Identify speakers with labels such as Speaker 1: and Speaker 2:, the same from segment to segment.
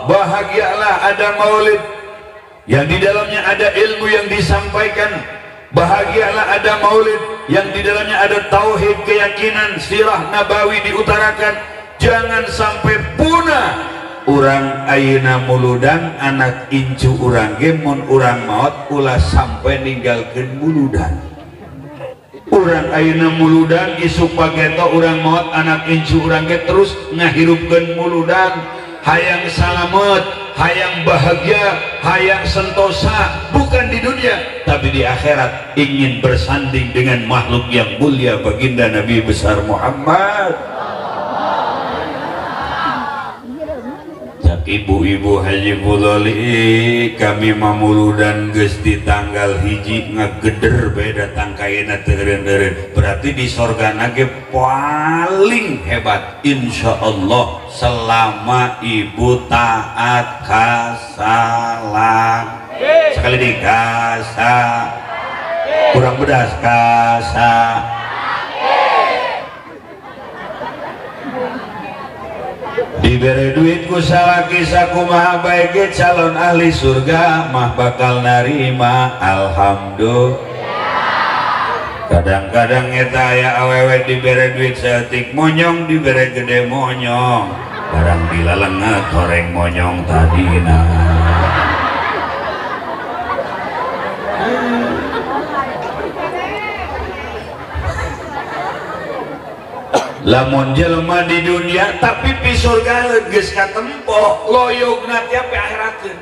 Speaker 1: Bahagialah ada maulid yang di dalamnya ada ilmu yang disampaikan. Bahagialah ada maulid yang di dalamnya ada tauhid, keyakinan, sirah nabawi diutarakan. Jangan sampai punah. Urang ayeuna muludan, anak incu urang ge mun urang maot ulah sampai ninggalkeun muludan. Urang ayeuna muludan, isuk pageto urang maot, anak incu urang ge terus ngahirupkeun muludan. Hayang salamet, hayang bahagia, hayang sentosa, bukan di dunia tapi di akhirat, ingin bersanding dengan makhluk yang mulia baginda Nabi besar Muhammad. Ibu-ibu Haji Fudholi, kami mamuludan geus di tanggal hiji ngageder bae datang ka ayeuna teu eureun-eureun. Berarti di sorgana ge paling hebat insyaallah selama ibu taat kasalam. Sekali di kasa kurang bedas kasa. Dibere duit ku salaki sakumaha bae ge calon ahli surga mah bakal narima, alhamdulillah. Kadang-kadang eta aya awewe dibere duit saeutik monyong, dibere gede monyong, barang dilalenget horeng monyong tadina. Lamun jelema di dunia tapi pi surga geus katempo, loyogna tiap akhirakeun.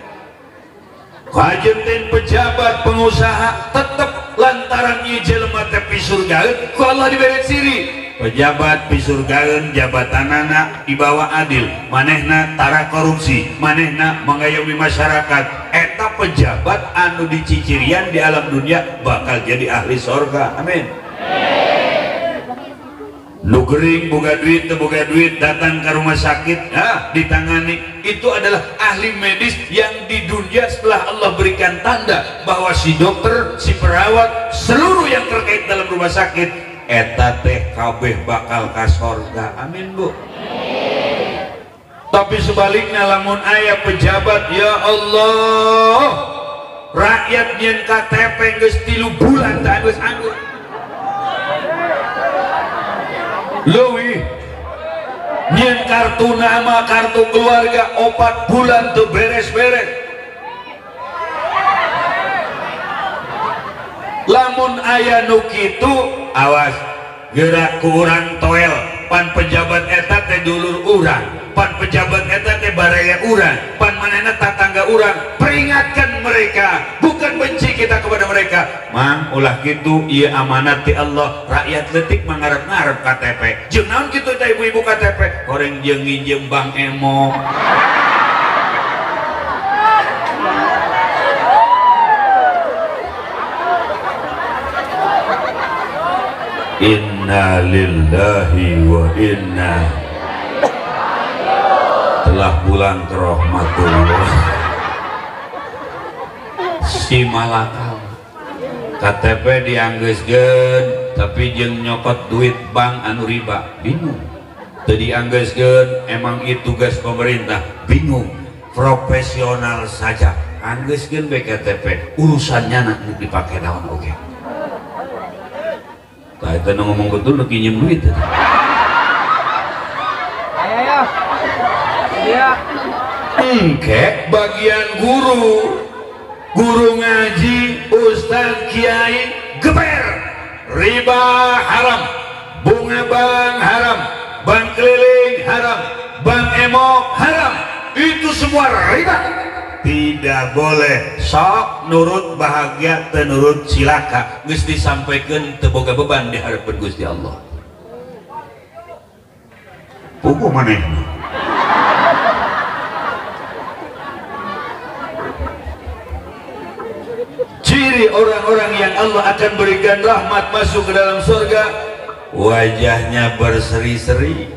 Speaker 1: Kajentin pejabat pengusaha tetep lantaran ieu jelema teh pi surgaeun ku Allah dibere ciri. Pejabat pi surgaeun jabatanana dibawa adil, manehna tara korupsi, manehna mengayomi masyarakat. Eta pejabat anu dicicirian di alam dunia bakal jadi ahli sorga. Amin. Nu gering boga duit, teu boga duit, datang ke rumah sakit, nah, ditangani. Itu adalah ahli medis yang di dunia setelah Allah berikan tanda bahwa si dokter, si perawat, seluruh yang terkait dalam rumah sakit, eta teh kabeh bakal ka sorga. Amin bu. Tapi sebaliknya lamun aya pejabat, ya Allah, rakyat nyen KTP geus 3 bulan teh geus anggur. Leuwih nyen kartu nama, kartu keluarga 4 bulan tuh beres-beres. Lamun aya nu kitu, awas gerak ku urang toel, pan pejabat eta teh dulur urang, pan pejabat eta teh baraya urang, pan manehna tatangga urang. Peringatkan mereka, bukan benci kita kepada mereka. Mang ulah kitu, ieu amanat ti Allah. Rakyat leutik mangarep-ngarep KTP. Jeung naon kitu teh ibu-ibu KTP? Horeng jeung nginjem Bank Emo. Inna lillahi wa inna telah pulang ke rahmatullah. Si malakal KTP dianggeuskeun tapi jeung nyokot duit bank anu riba, bingung. Teu dianggeuskeun emang itu tugas pemerintah, bingung. Profesional saja anggeuskeun bae KTP, urusannya nak dipake naon oge. Tah eta nu ngomong betul nu kinjem duit.
Speaker 2: Ayo. Iya.
Speaker 1: Engke bagian guru, guru ngaji, ustaz, kiai, geber, riba haram, bunga bank haram, bank keliling haram, bank emok haram, itu semua riba. Tidak boleh. Sok nurut bahagia, teu nurut cilaka. Geus disampaikan teu boga beban di hadapan Gusti Allah. Puguh manehna. Ciri orang-orang yang Allah akan berikan rahmat masuk ke dalam surga, wajahnya berseri-seri,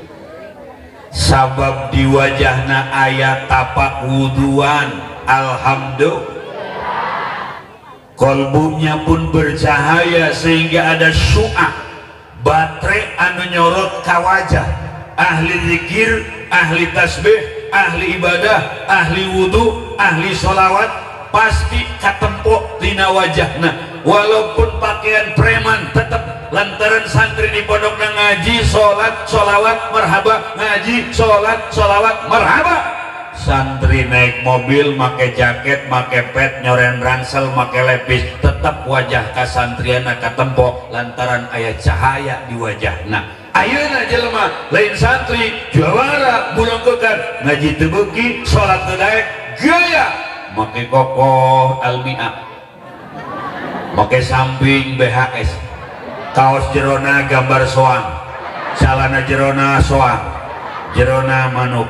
Speaker 1: sabab di wajahna aya tapak wuduan, alhamdulillah. Kolbunya pun bercahaya sehingga ada syu'ah, baterai anu nyorot ka wajah. Ahli zikir, ahli tasbih, ahli ibadah, ahli wudu, ahli sholawat, pasti katempo tina wajahna. Walaupun pakaian preman tetap lantaran santri di pondokna ngaji, sholat, sholawat, marhaba, ngaji, sholat, sholawat, marhaba. Santri naik mobil, make jaket, make pet, nyoren ransel, make lepis, tetap wajah kasantriana katempo lantaran aya cahaya di wajahna. Ayeuna jelema lain santri juara bulongkekan ngaji teu beuki, salat teu daek, gaya make kokoh almia, make samping BHS, kaos jerona gambar soang, celana jerona soang, jerona manuk,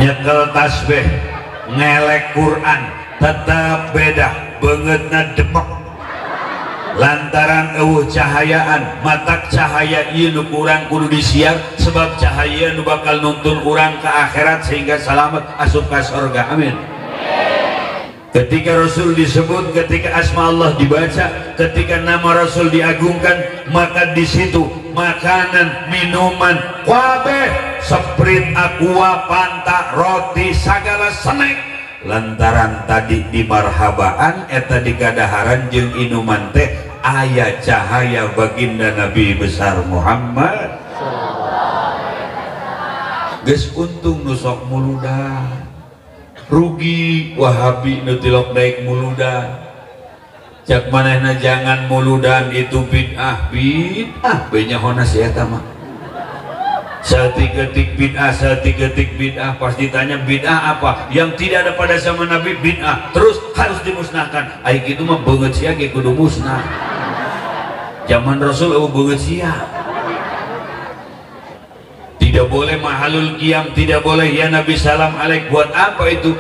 Speaker 1: nyekel tasbih, ngelek Quran, tetap beda beungeutna demek lantaran eueuh cahayaan. Matak cahaya ieu nu kurang kudu disiar, sebab cahaya nu bakal nuntun urang ke akhirat sehingga selamat asup ka surga. Amin. Ketika Rasul disebut, ketika asma Allah dibaca, ketika nama Rasul diagungkan, maka di situ makanan, minuman, kabeh, Sprite, Aqua, Fanta, roti, sagala snack, lantaran tadi di marhabaan eta di kadaharan jeung inuman teh aya cahaya baginda Nabi besar Muhammad. Geus untung nu sok muludan, rugi Wahabi nu tilok daek muludan. Cak manehna jangan muludan itu bid'ah, bid'ah be nyahona si eta mah. Saeutik-eutik bid'ah, saeutik-eutik bid'ah, pas ditanya bid'ah apa? Yang tidak ada pada zaman Nabi bid'ah, terus harus dimusnahkan. Ai kitu mah beungeut sia ge kudu musnah. Zaman Rasul eueuh beungeut sia. Tidak boleh mahalul qiyam, tidak boleh ya Nabi salam alaik. Buat apa itu?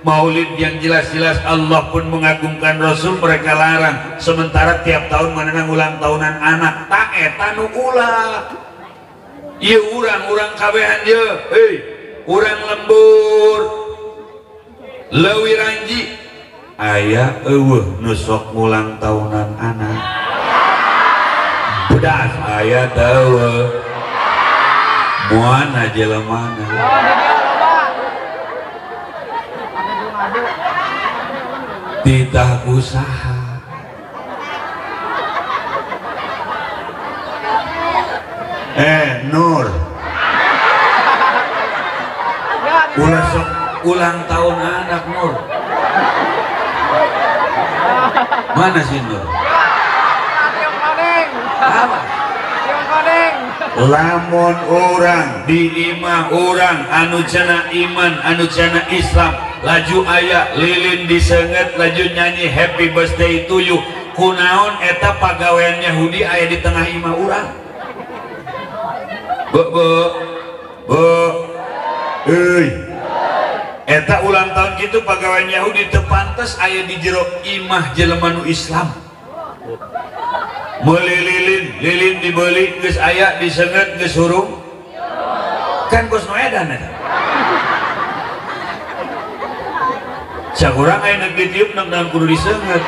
Speaker 1: Maulid yang jelas-jelas Allah pun mengagungkan Rasul, mereka larang. Sementara tiap tahun manehna ulang tahunan anak, tak eta nu ulah. Ieu urang-urang kabehan ye, hei, urang lembur, leuwih ranji, aya eueuh nu sok ngulang tahunan anak. Bedas aya teu eueuh. Moana jelemana. Titah usaha. Nur, ulah sok ulang tahun anak Nur. Mana sih Nur? Apa? Lamun orang di imah orang anu cana iman, anu cana Islam, laju aya lilin disenget, laju nyanyi happy birthday to you. Kunaon eta pagawean Yahudi aya di tengah imah urang. Be be be, euy, eta ulang tahun kitu pagawean Yahudi teu pantes aya di jero imah jelema nu Islam. Meuli lilin, lilin dibeli geus aya disenget geus hurung. Kan kos nu edan eta. Sakurang aya neuk ditiup neuk naon kudu disenget.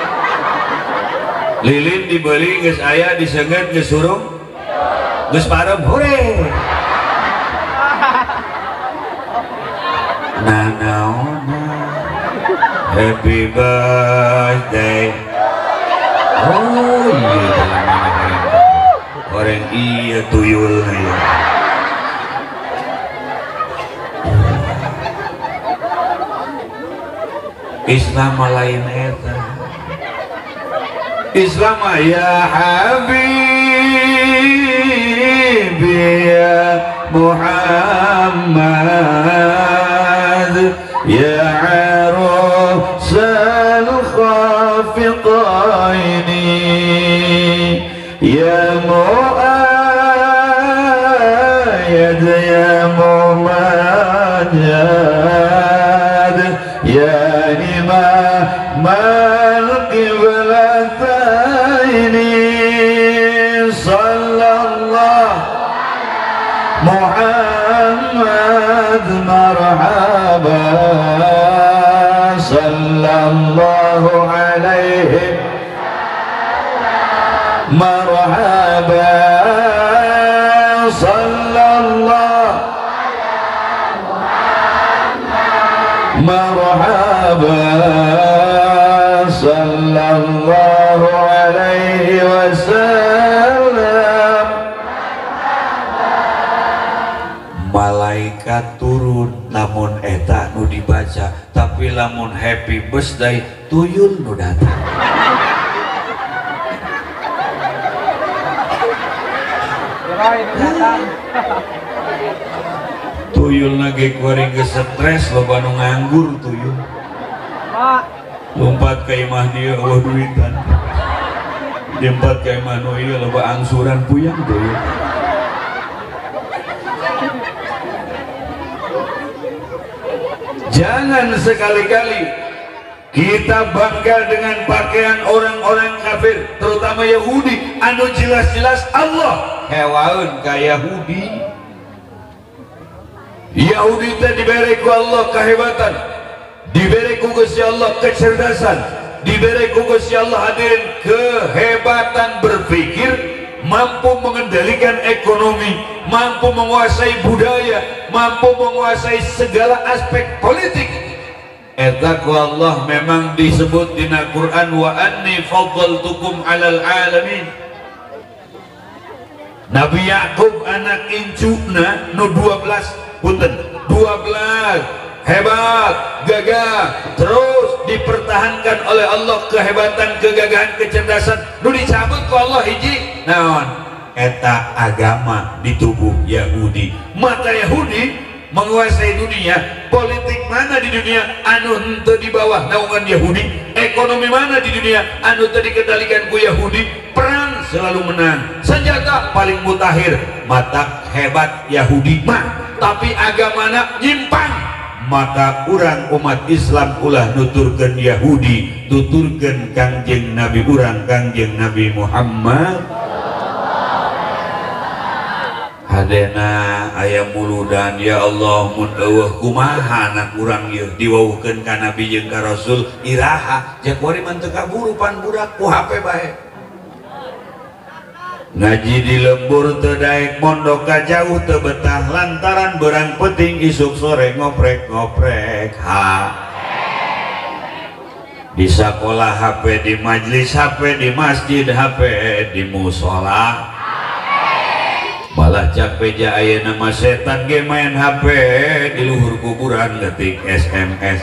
Speaker 1: Lilin dibeli geus aya disenget geus hurung. Geus parem hore. Na naona happy birthday. Oh iya, orang iya tuyul ya. Islam lain eta. Islam ya habibi ya Muhammad ya arusal khafiqaini ya muayyad ya mumajjad ya imam al-qiblataini sallallahu Muhammad marhaba sallallahu alaihi marhaba sallallahu Marhaba sallallahu alaihi wasallam. Malaikat turun lamun eta nu dibaca, tapi lamun happy birthday tuyul nu datang. Tuyul lagi kuari geus stres loba nu nganggur tuyul. Lompat ka imah dieu eueuh duitan. Lompat ka imah nu ieu loba angsuran puyang tuyul. Jangan sekali-kali kita bangga dengan pakaian orang-orang kafir, terutama Yahudi anu jelas-jelas Allah hewaeun ka Yahudi. Yahudi teh dibere ku Allah kehebatan, dibere ku Gusti Allah kecerdasan, dibere ku Gusti Allah hadirin kehebatan berpikir, mampu mengendalikan ekonomi, mampu menguasai budaya, mampu menguasai segala aspek politik. Eta ku Allah memang disebut dina Quran wa anni faddaltukum alal alamin. Nabi Yakub anak incuna nu 12 punten 12 hebat, gagah, terus dipertahankan oleh Allah kehebatan, kegagahan, kecerdasan nu dicabut ku Allah hiji naon eta agama di tubuh Yahudi. Maka Yahudi menguasai dunia, politik mana di dunia anu henteu di bawah naungan Yahudi, ekonomi mana di dunia anu teu dikendalikan ku Yahudi, perang selalu menang, senjata paling mutakhir, mata hebat Yahudi mah, tapi agamana nyimpang. Maka urang umat Islam ulah nuturkeun Yahudi, tuturkeun Kangjeng Nabi urang, Kangjeng Nabi Muhammad. Hadena aya muludan ya Allah mun eueuh kumaha anak urang ieu diwauhkeun ka Nabi jeung ka Rasul iraha jak wari mah teu kaburu pan budak ku HP bae. Ngaji di lembur teu daek mondok ka jauh teu betah lantaran berang penting isuk sore ngoprek-ngoprek ha. Di sekolah HP, di majlis HP, di masjid HP, di musola. Malah capek ja ayeuna mah setan ge main HP di luhur kuburan ngetik SMS.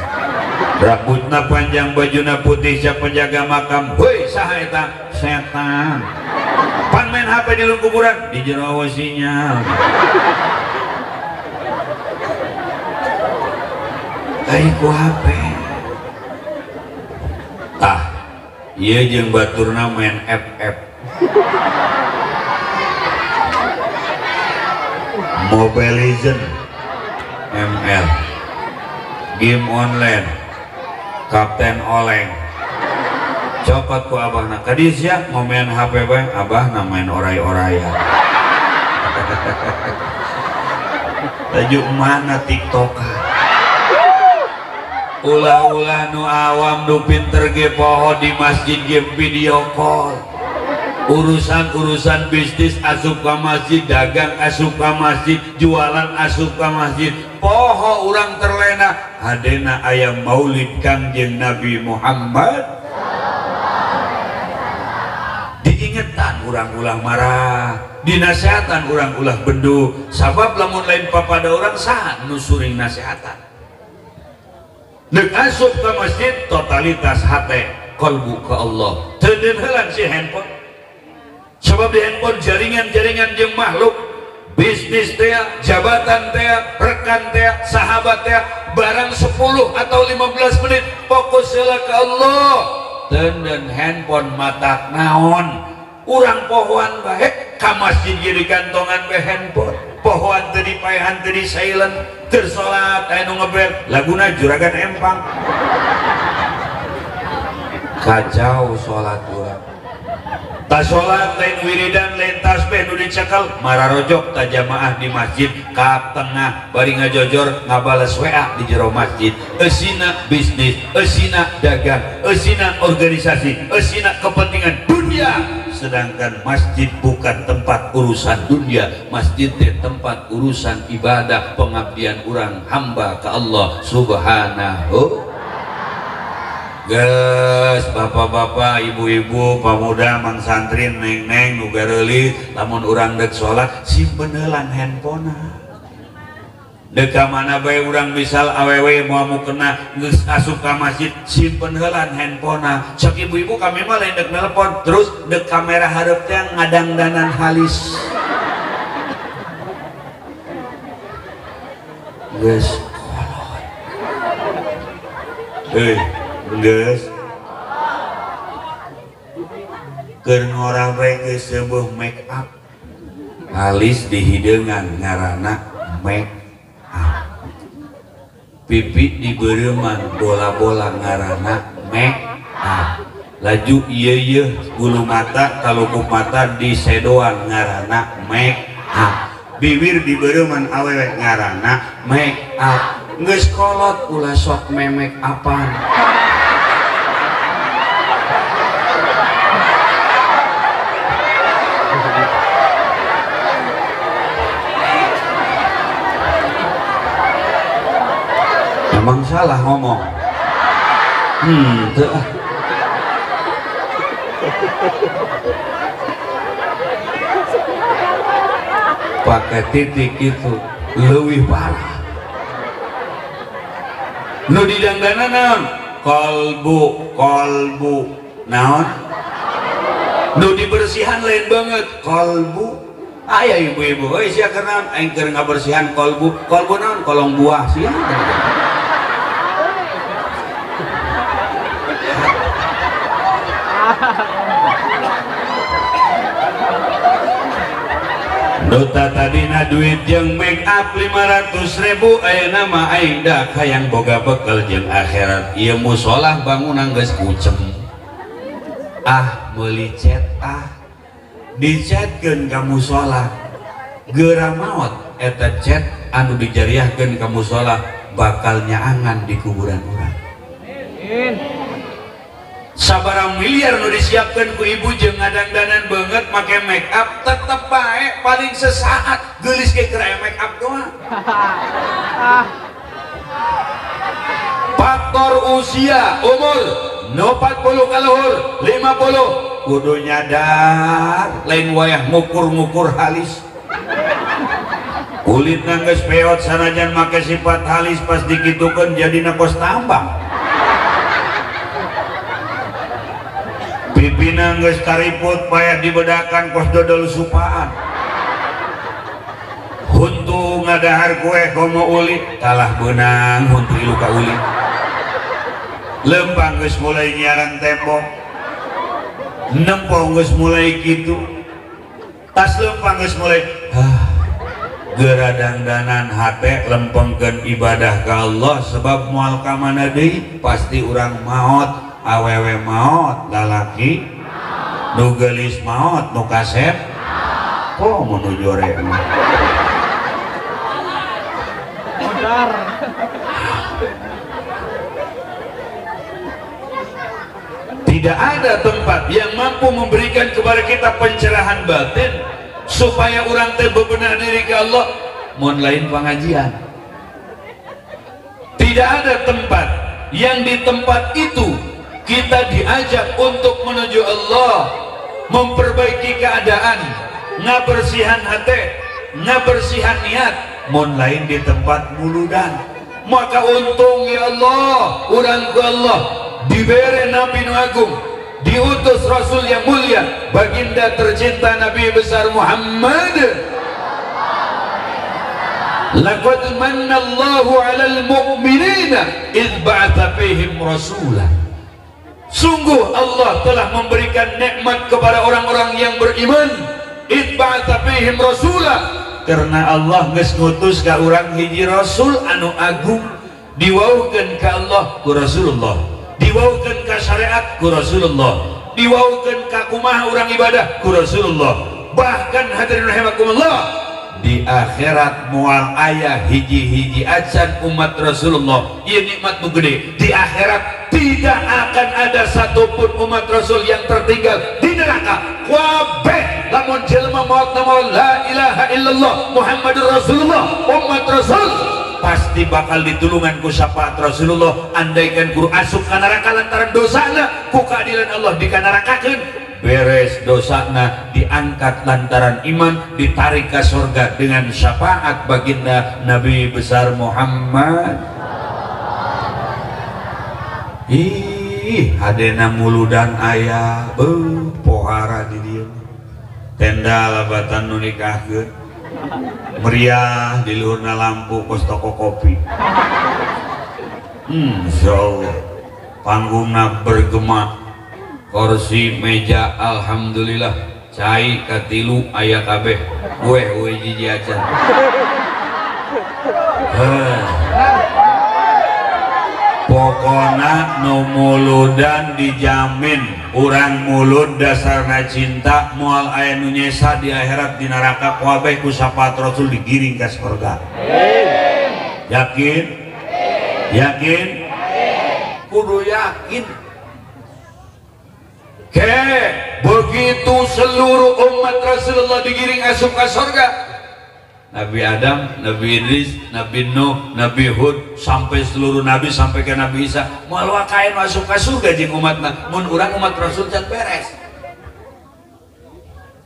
Speaker 1: Rambutna panjang bajuna putih siap penjaga makam. Heuy saha eta? Setan. Pan main HP di luhur kuburan di jero sinyal. Ai ku HP. Tah, ieu jeung baturna main FF. Mobile Legend, ML, game online, Kapten Oleng, cokot ku abahna kadis ya mau main HP bae, abahna main orai-orayan. Tajuk mana TikTok? Ulah-ulah nu awam nu pinter ge poho di masjid ge video call. Urusan-urusan bisnis asup ka masjid, dagang asup ka masjid, jualan asup ka masjid, poho urang terlena. Hadena aya maulid Kangjeng Nabi Muhammad. Diingetan urang ulah marah, dinasehatan urang ulah bendu, sabab lamun lain papada urang saha nu suring nasehatan. Deuk asup ka masjid totalitas hate kalbu ka Allah. Teu deunheulan si handphone. Sebab di handphone jaringan-jaringan jeung makhluk, bisnis teh, jabatan teh, rekan teh, sahabat teh, barang 10 atau 15 menit fokus heula ka Allah. Teuneun handphone matak naon? Urang pohoan bae ka masjid ge dikantongan bae handphone. Pohoan teu dipaehan teu di silent, keur salat aya nu ngebel, laguna juragan empang. Kacau salat urang. Ta salat lain wiridan lain tasbih nu dicekal mararojok ta jamaah di masjid ka tengah bari ngajojor ngabales WA di jero masjid. Eusina bisnis, eusina dagang, eusina organisasi, eusina kepentingan dunia. Sedangkan masjid bukan tempat urusan dunia, masjid teh tempat urusan ibadah, pengabdian urang hamba ke Allah Subhanahu. Geus bapak-bapak, ibu-ibu, pamuda, mang santri, neng-neng nu gareulis, lamun urang deuk salat simpen heula handphone. Deuk ka mana bae urang misal awewe moal mukena geus asup ka masjid simpen heula handphone. Sok ibu-ibu kami mah lain deuk nelpon, terus deuk kamera hareup teh ngadangdanan halis. Geus kolot. Geus keur ngora bae geus seueuh make up. Halis dihideungan ngaranna make up. Pipi dibereuman bola-bola ngaranna make up. Laju ieu bulu mata kalukup mata disedoan ngaranna make up. Bibir dibereuman awewe ngaranna make up. Geus kolot ulah sok memek apan. Emang salah ngomong. Teu ah. Pakai titik itu leuwih parah. Nu didangdana naon? Kolbu, kolbu. Naon? Nu dibersihan lain banget, kolbu. Aya ibu-ibu, euy sia keur naon? Aing keur ngabersihan kolbu. Kolbu naon? Kolong buah sia. Duta tadina duit jeung make up 500.000 ayeuna mah aing dak hayang boga bekel jeung akhirat. Ieu musolah bangunan geus kucem. Ah meuli cat ah dicatkeun ka musolah. Geura maot eta cat anu dijariahkeun ka musolah bakal nyaangan di kuburan urang.
Speaker 2: Amin.
Speaker 1: Sabaraha miliar nu disiapkeun ku ibu jeung ngadangdanan banget make make up tetep bae paling sesaat geulis ge keur aya make up doang. Faktor usia umur nu 40 ka luhur 50 kudu nyadar lain wayah ngukur-ngukur halis. Kulitna geus peot sanajan make sifat halis pas dikitukeun jadina kos tambang. Pipina geus kariput payah dibedakan kos dodol supaan. Huntu ngadahar kue komo uli kalah beunang huntu ilu ka uli. Lempang geus mulai nyiaran tembok. Nempo geus mulai kitu. Tas lempang geus mulai geura dangdanan hate lempengkeun ibadah ka Allah sebab moal ka mana deui pasti urang maot. Awewe maot lalaki nu geulis maot nu kasep kok mun nu jore mah. Tidak ada tempat yang mampu memberikan kepada kita pencerahan batin supaya urang teh bebenah diri ke Allah mun lain pengajian. Tidak ada tempat yang di tempat itu kita diajak untuk menuju Allah, memperbaiki keadaan, ngabersihan hati, ngabersihan niat, mun lain di tempat muludan. Maka untung ya Allah, urang ke Allah diberi Nabi nu agung, diutus Rasul yang mulia, baginda tercinta Nabi besar Muhammad. Laqad manna Allahu 'alal mu'minina idz ba'atsa fihim rasulan. Sungguh Allah telah memberikan nikmat kepada orang-orang yang beriman. Idz ba'atsa fihim rasulan, karena Allah geus ngutus ka urang hiji rasul anu agung, diwauhkeun ka Allah ku Rasulullah, diwauhkeun ka syariat ku Rasulullah, diwauhkeun ka kumaha urang ibadah ku Rasulullah. Bahkan hadirin rahimakumullah, di akhirat moal aya hiji-hiji acan umat Rasulullah. Ieu nikmat nu gede. Di akhirat tidak akan ada satupun umat Rasul yang tertinggal dina neraka. Kabeh lamun jelema maot nama la ilaha illallah Muhammadur Rasulullah umat Rasul pasti bakal ditulungan ku syafaat Rasulullah. Andaikan guru asup ka neraka lantaran dosana ku keadilan Allah dikanarakakeun, beres dosana diangkat lantaran iman, ditarik ke surga dengan syafaat baginda Nabi besar Muhammad. Ih, hadena muludan aya pohara di dieu. Tenda labatan nu nikahkeun. Meriah di luhurna lampu kos toko kopi. Insyaallah. Panggungna bergema. Kursi meja alhamdulillah cai katilu aya kabeh. Weh we jiji acan. Pokona nu muludan dijamin urang mulud dasarna cinta moal aya nu nyesa di akhirat di neraka kabeh ku syafaat Rasul digiring ka surga. Yakin? Yakin? Kudu yakin. Ke begitu seluruh umat Rasulullah digiring asup ka surga, Nabi Adam, Nabi Idris, Nabi Nuh, Nabi Hud, sampai seluruh nabi sampai ke Nabi Isa, moal wakain masuk ke surga jeung umatna. Mun urang umat Rasul can beres.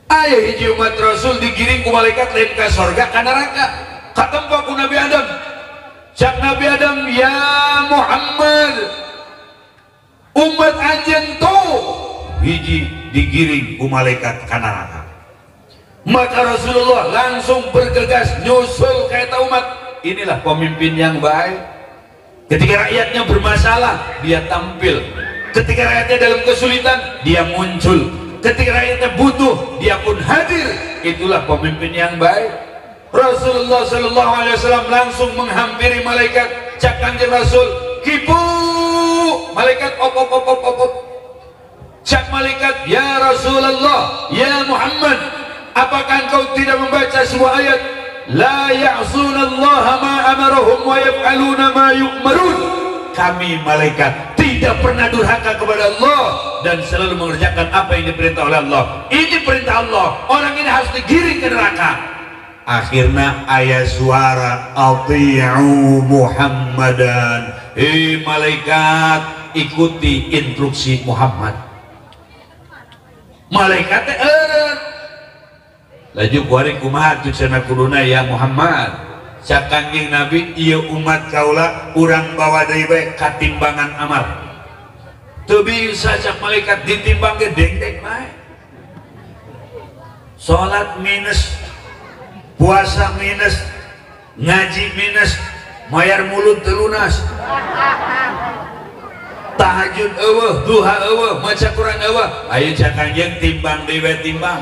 Speaker 1: Aya hiji umat Rasul digiring ku malaikat lain ka surga ka neraka. Katempo ku Nabi Adam. Cak Nabi Adam, "Ya Muhammad, umat anjeun tuh hiji digiring ku malaikat ka neraka." Maka Rasulullah langsung bergegas nyusul ke eta umat. Inilah pemimpin yang baik. Ketika rakyatnya bermasalah, dia tampil. Ketika rakyatnya dalam kesulitan, dia muncul. Ketika rakyatnya butuh, dia pun hadir. Itulah pemimpin yang baik. Rasulullah Shallallahu Alaihi Wasallam langsung menghampiri malaikat. Cak Kanjeng Rasul, "Kipu!" Malaikat op op op op op op. Cak malaikat, "Ya Rasulullah, ya Muhammad, apakah engkau tidak membaca sebuah ayat? La ya'sunallaha ma amarahum wa yaf'aluna ma yu'marun." Kami malaikat tidak pernah durhaka kepada Allah dan selalu mengerjakan apa yang diperintah oleh Allah. Ini perintah Allah, orang ini harus digiring ke neraka. Akhirnya ayat suara ati'u Muhammadan. Hei malaikat, ikuti instruksi Muhammad. Malaikat eureun. Laju kuari kumaha tuh cenah kuduna ya Muhammad. Cak Kangjeng Nabi, ieu umat kaula urang bawa deui bae katimbangan amal. Teu bisa cak malaikat ditimbang ge dengdek bae. Salat minus, puasa minus, ngaji minus, mayar mulut teu lunas. Tahajud eueuh, duha eueuh, maca Quran eueuh. Ayo cak Kangjeng timbang deui bae timbang.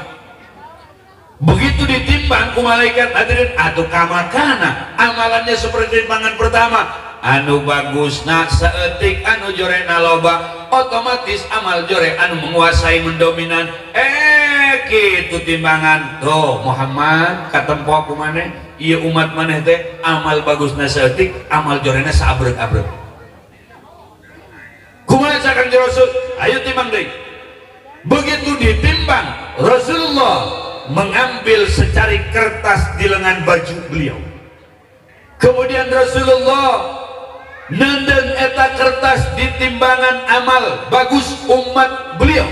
Speaker 1: Begitu ditimbang ku malaikat hadirin, atau kamakana amalannya seperti timbangan pertama, anu bagusna saeutik, anu jorena loba, otomatis amal jore anu menguasai mendominan. Kitu timbangan tuh Muhammad katempo ku maneh, ieu umat maneh teh amal bagusna saeutik, amal jorena saabreuk-abreuk. Kumaha cak Kangjeng Rasul? Ayo timbang deui. Begitu ditimbang, Rasulullah mengambil secari kertas di lengan baju beliau. Kemudian Rasulullah nendeng eta kertas di timbangan amal bagus umat beliau.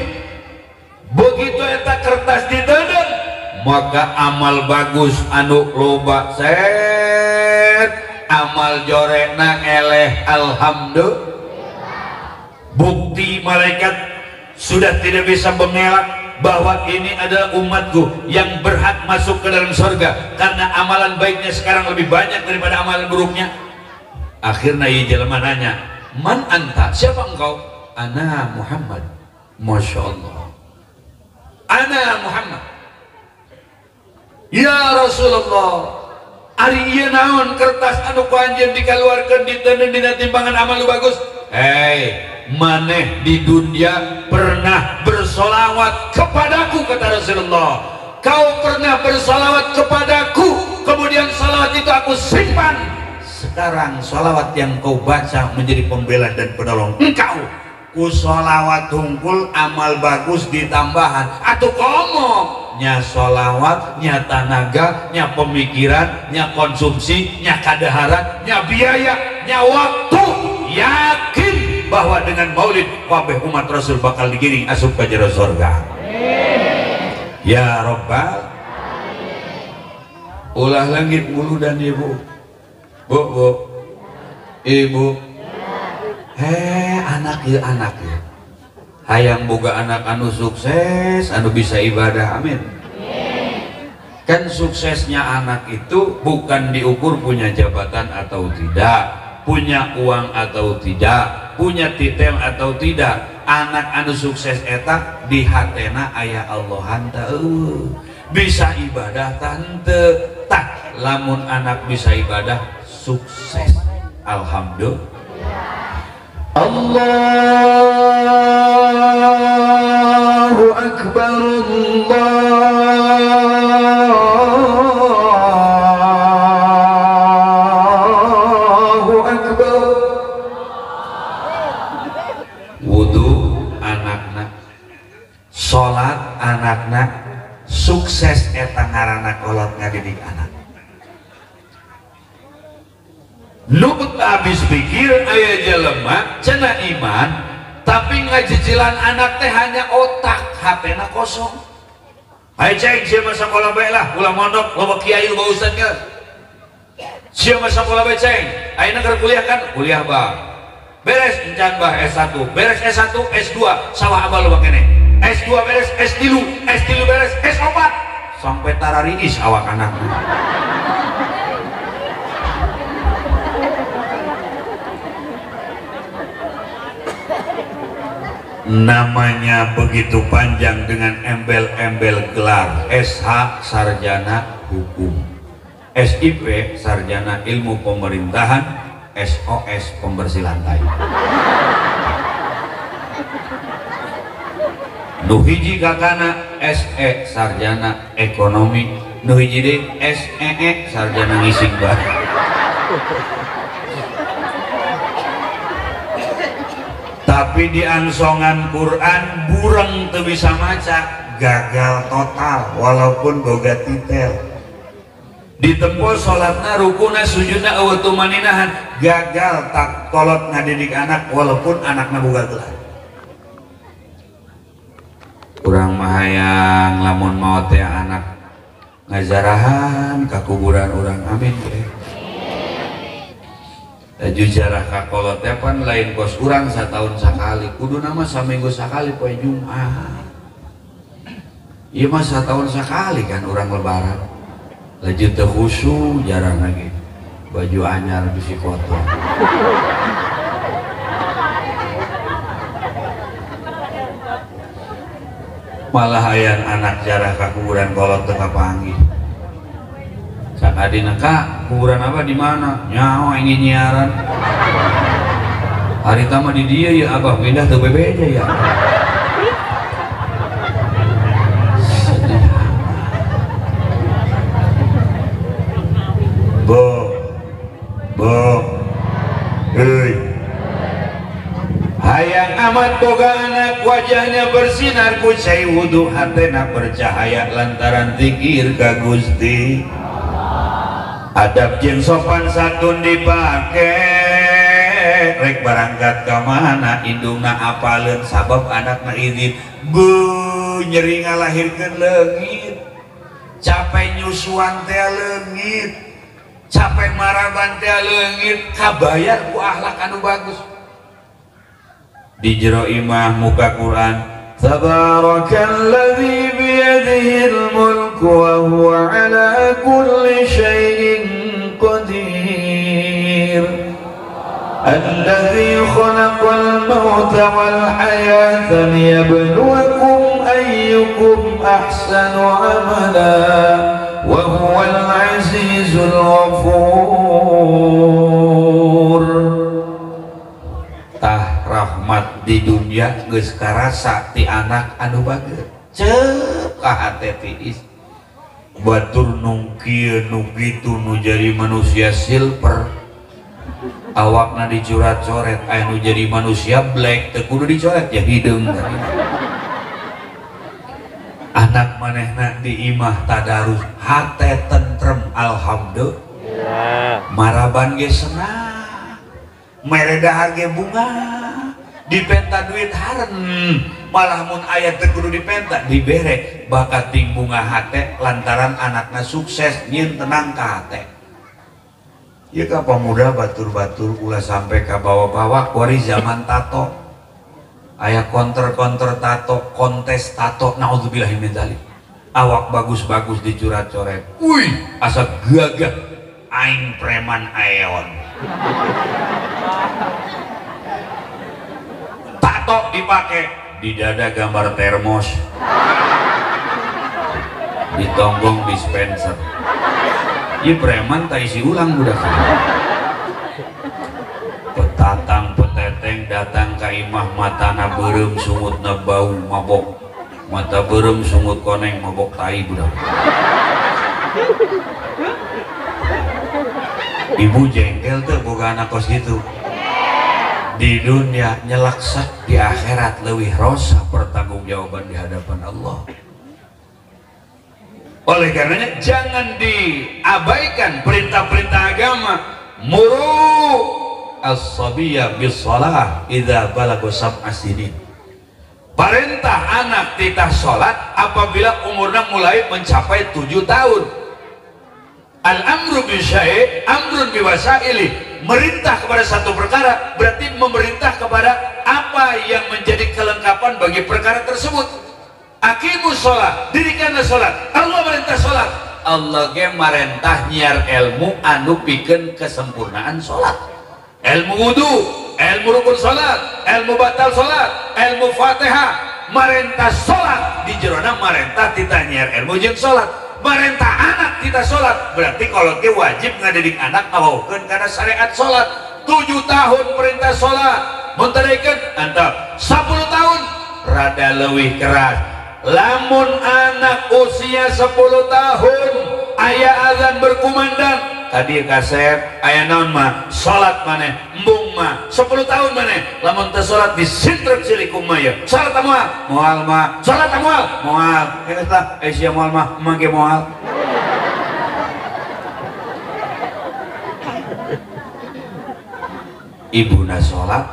Speaker 1: Begitu eta kertas ditendeng, maka amal bagus anu loba set, amal jorekna eleh alhamdulillah. Bukti malaikat sudah tidak bisa mengelak bahwa ini adalah umatku yang berhak masuk ke dalam surga karena amalan baiknya sekarang lebih banyak daripada amalan buruknya. Akhirnya ieu jelema nanya, "Man anta? Siapa engkau?" "Ana Muhammad." Masya Allah. "Ana Muhammad." "Ya Rasulullah, ari ieu naon kertas anu ku anjeun dikaluarkeun diteundeun dina timbangan amal bagus?" "Hei, maneh di dunia pernah bersolawat kepadaku," kata Rasulullah. "Kau pernah bersolawat kepadaku, kemudian solawat itu aku simpan. Sekarang solawat yang kau baca menjadi pembela dan penolong engkau. Ku sholawat hungkul amal bagus ditambahan. Atuh komo nya sholawat, nya tanaga, nya pemikiran, nya konsumsi, nya kadaharan, nya biaya, nya waktu. Yakin bahwa dengan maulid kabeh umat Rasul bakal digiring asup ka jero surga. Ya Rabbal ulah langit muludan ibu. Bu, bu. Ibu. Heh, anak ya anak ya. Hayang boga anak anu sukses, anu bisa ibadah, amin. Kan suksesnya anak itu bukan diukur punya jabatan atau tidak, punya uang atau tidak, punya titel atau tidak. Anak anu sukses eta di hatena aya Allahan teu, bisa ibadah tante. Tah lamun anak bisa ibadah sukses, alhamdulillah. Allahu akbar, Allahu akbar. Wudu anakna, salat anakna, sukses eta ngaranna kolot ngadidik anak. Nu habis pikir aya jelema cenah iman tapi ngajicilan anak teh hanya otak, hatena kosong. Hayo ceng sia mah sakola bae lah, ulah mondok, loba kiai loba ustad geus. Sia mah sakola bae ceng, ayeuna keur kuliah kan? Kuliah bah. Beres encan bah S1, beres S1, S2, sawah abah loba keneh. S2 beres, S3, S3 beres, S4, sampai tarariis awak anak. Namanya begitu panjang dengan embel-embel gelar. SH sarjana hukum, SIP sarjana ilmu pemerintahan, SOS pembersih lantai. Nu hiji kakana SE sarjana ekonomi, nu hiji deui SEE sarjana ngising bae. Tapi di angsongan Quran bureng teu bisa maca, gagal total walaupun boga titel. Ditempo salatna, rukuna, sujudna, eueuh tumaninahan, gagal tak kolot ngadidik anak walaupun anakna boga gelar. Urang mah hayang lamun maot teh anak ngazarahan ka kuburan urang, amin ge. Laju jarah ka kolot teh pan lain kos urang satahun sakali, kuduna mah saminggu sakali poe Jumat. Ieu mah satahun sakali kan urang lebaran. Laju teu khusyuk jarang lagi. Baju anyar bisi kotor. Malah hayang anak jarah ka kuburan kolot teu kapanggih. Sakadina kak, kuburan apa di mana? Nyawa ingin nyiaran. Hari tama di dia ya abah pindah ke BBJ ya. Sedih. Bo, bo, hei. Hayang amat boga anak wajahnya bersinar ku cai wudu hatena bercahaya lantaran zikir ka Gusti. Adab jeung sopan santun dipake, rek barangkat ka mana indungna apaleun sabab anakna izin. Bu nyeri ngalahirkeun leungit, capek nyusuan teh leungit, capek maraban teh leungit, kabayar ku akhlak anu bagus. Di jero imah muka Quran, tabarakalladzi biyadihil mulku wa huwa ala kulli syai'in qadir, alladzi khalaqal mauta wal hayata liyabluwakum ayyukum ahsanu amala wa huwal azizul ghafur. Tah rahmat di dunia geus karasa ti anak anu bager, cep ka hate tiis. Batur nu kieu nu kitu nu jadi manusia silver, Awakna dicoret-coret aya nu jadi manusia black teu kudu dicoret ya hideung tadi. Anak manehna di imah tadarus hate tentrem alhamdulillah. Maraban ge senang, mere dahar ge bunga, dipenta duit haren, malah mun aya teu kudu dipenta dibere bakat ting bunga hate lantaran anakna sukses nyieun tenang ka hate. Ieu ka pamuda batur-batur ulah sampai ka bawa-bawa kuari zaman tato. Aya konter-konter tato, kontes tato, naudzubillahi min dzalik. Awak bagus-bagus dicurat-coret. Wih, asa gagah aing preman aeon. Tato dipake di dada gambar termos. Ditonggong dispenser. Ieu preman tak isi ulang budak. Petatang peteteng datang ka imah matana beureum sungutna bau mabok. Mata beureum sungut koneng mabok tai budak. Ibu jengkel tuh boga anak kos gitu. Di dunia nyelaksak, di akhirat leuwih rosa pertanggungjawaban di hadapan Allah. Oleh karenanya jangan diabaikan perintah-perintah agama. Muru as-sabiyya bis-shalah idza balagha sab'a sinin. Perintah anak titah salat apabila umurnya mulai mencapai 7 tahun. Al-amru bisyai' amrun biwasaili. Merintah kepada satu perkara berarti memerintah kepada apa yang menjadi kelengkapan bagi perkara tersebut. Aqimus sholat, dirikanlah sholat. Allah merintah sholat. Allah ge marentah nyiar ilmu anu pikeun kesempurnaan sholat. Ilmu wudu, ilmu rukun sholat, ilmu batal sholat, ilmu fatihah. Marentah sholat di jerona marentah tita nyiar ilmu jeung sholat. Marentah anak tita sholat berarti kalau ge wajib ngadidik anak ngawaukeun kana syariat sholat. 7 tahun perintah sholat, mun teu antap 10 tahun rada leuwih keras. Lamun anak usia 10 tahun aya azan berkumandang tadi kasep aya naon mah salat maneh embung mah 10 tahun maneh lamun teu salat disintrep silih kumaha ye salat moal moal mah salat moal moal geus lah sia moal mah emang ge moal. Ibuna salat,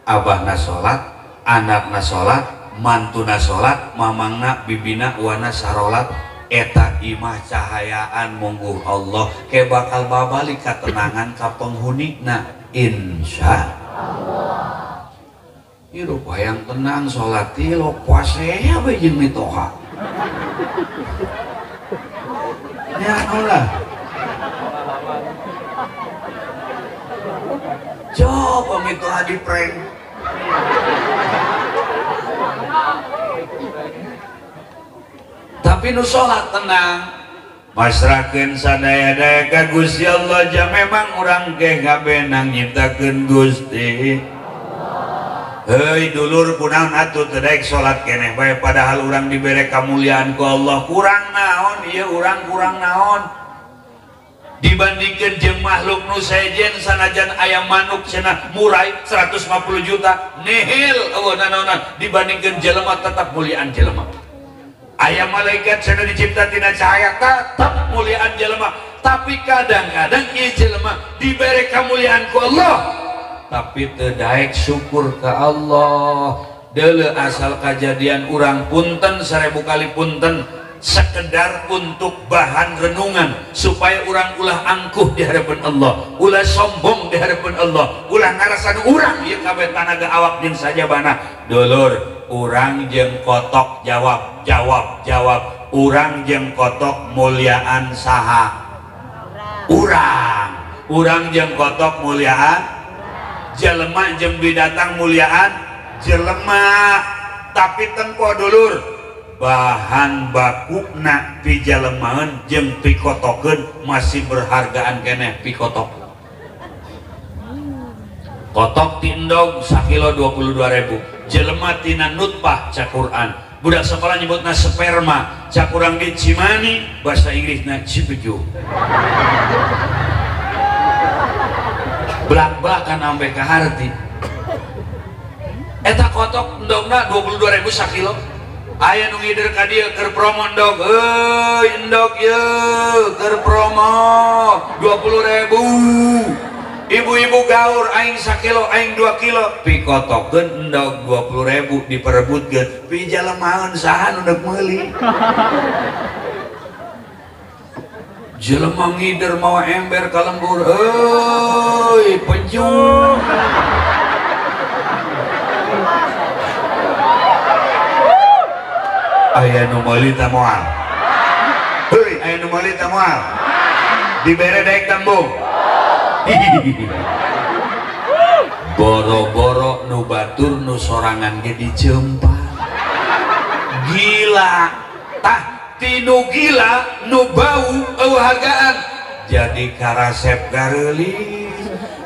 Speaker 1: abahna salat, anakna salat, mantuna salat, mamangna, bibina, wana sarolat, eta imah cahayaan mungguh Allah ke bakal babalik katenangan ka penghunina insya Allah. Hirup hayang tenang salat lo puasa we jeung mitoha. Ya Allah. Coba mitoha di prank. Tapi nu salat tenang masrahkeun sadaya-daya ka Gusti Allah ja memang urang ge ngabenang nyiptakeun Gusti. Heuy dulur kunaon atuh teu daek salat keneh bae padahal urang dibere kamuliaan ku Allah kurang naon ieu urang kurang naon dibandingkeun jeung makhluk nu sejen sanajan aya manuk cenah murai 150 juta nihil eueuh nanaonan dibandingkeun jelema tetap muliaan jelema. Ayam malaikat cenah dicipta tina cahaya tetap muliaan jelema, tapi kadang-kadang ieu jelema dibere kamuliaan ku Allah tapi teu daek syukur ka Allah. Deuleu asal kajadian urang punten 1000 kali punten sekedar untuk bahan renungan supaya urang ulah angkuh di hadapan Allah, ulah sombong di hadapan Allah, ulah ngarasan urang ieu kabeh tanaga awak jeung sajabana. Dulur urang jeung kotok jawab jawab jawab, urang jeung kotok muliaan saha? Urang. Urang jeung kotok muliaan jelema jeung binatang muliaan jelema. Tapi tempo dulur bahan bakuna pijalemaeun jeung pikotokeun masih berhargaan keneh pikotok. Kotok ti endog sakilo 22.000, jelema tina nutpah cak Quran. Budak sekolah nyebutna sperma, cak urang di Cimani bahasa Inggrisna cipeju. Belak-belakan sampai ke harti. Eta kotok endogna 22.000 sakilo. Aya nu ngider ka dieu keur promo endog. Euy, endog yeuh keur promo 20.000. Ibu-ibu gaur aing sakilo aing 2 kilo pikotokeun endog 20.000 diperebutkeun pi jalemaeun saha nu deuk meuli. Jelema ngider mawa ember ka lembur euy penju. Aya nu meuli teh moal. Heuy aya nu meuli teh moal. Dibere daek tembung. Boro-boro nu batur nu sorangan ge dijempa. Gila tah tinu gila nu bau eueuh hargaan jadi karasep gareulis.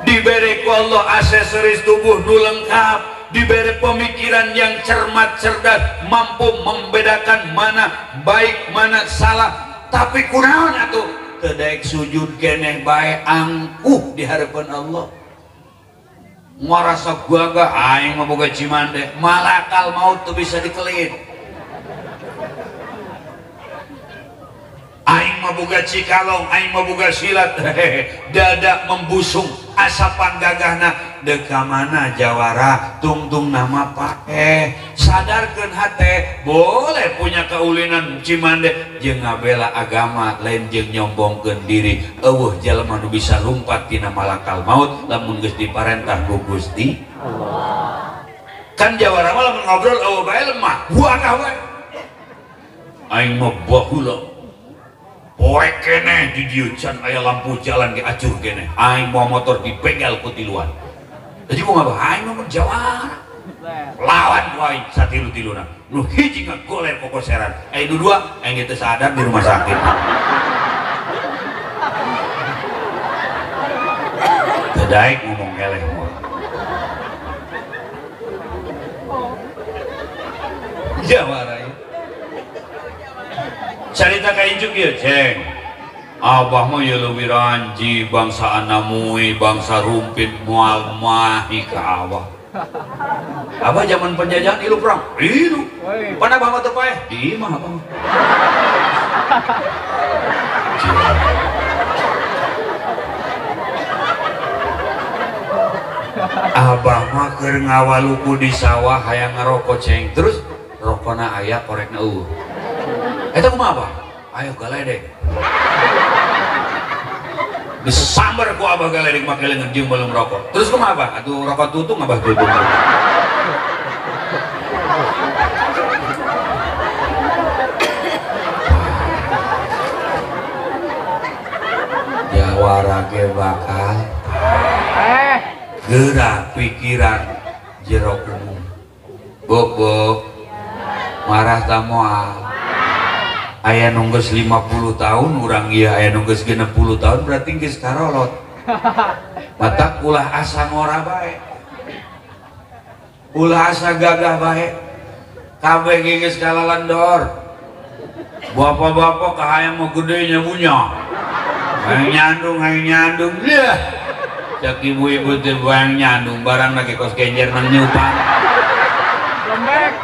Speaker 1: Dibere ku Allah aksesoris tubuh nu lengkap, dibere pemikiran yang cermat cerdas, mampu membedakan mana baik mana salah. Tapi kunaon atuh teu daek sujud keneh bae angkuh di hadapan Allah. Ngarasa gagah aing mah boga Cimande, malakal maut teu bisa dikelit. Aing mah boga Cikalong, aing mah boga silat. Dada membusung asapan gagahna deuk ka mana jawara tungtung nama paeh. Sadarkeun hate boleh punya kaulinan Cimande jeung ngabela agama lain jeung nyombongkeun diri. Eueuh jalma nu bisa lumpat tina malakal maut lamun geus diparentah ku Gusti Allah. Kan jawara mah lamun ngobrol eueuh bae lemah, buangah wae. Aing mah baheula poek keneh di dieu can aya lampu jalan ge acur keneh. Aing mau motor dibegal ku tiluan. Jadi kumaha bah aing mah jawara. Lawan ku aing satilu-tiluna. Nu hiji ngagoler kokoseran. Aing nu dua aing teu sadar di rumah sakit. Teu daek ngomong eleh mah. Jawara ieu. Carita ka injuk ieu, ceng. Abah mah ieu leuwih ranji bangsa anamui, bangsa rumpit moal mahi ka abah. Abah zaman penjajahan ilu perang, ilu. Pan abah mah teu paeh, di imah abah mah. Abah mah keur ngawaluku di sawah hayang ngarokok ceng. Terus rokona aya korekna eueuh. Eta kumaha abah? Ayo galedek. Disambar ku abah galedek make leungeun jeung belum rokok. Terus kumaha abah? Atuh rokok tutung abah tutung. Jawara ge bakal geura pikiran jero umum. Bobok marah ta moal. Aya nu geus 50 tahun urang ieu aya nu geus 60 tahun berarti geus karolot. Matak ulah asa ngora bae. Ulah asa gagah bae. Kabeh ge geus kalalendor. Bapak-bapak kahayang mah gede nya punya. Hayang nyandung liah. Cak ibu-ibu teh hayang nyandung barang lagi kos genjer nang nyupang.
Speaker 2: Lembek.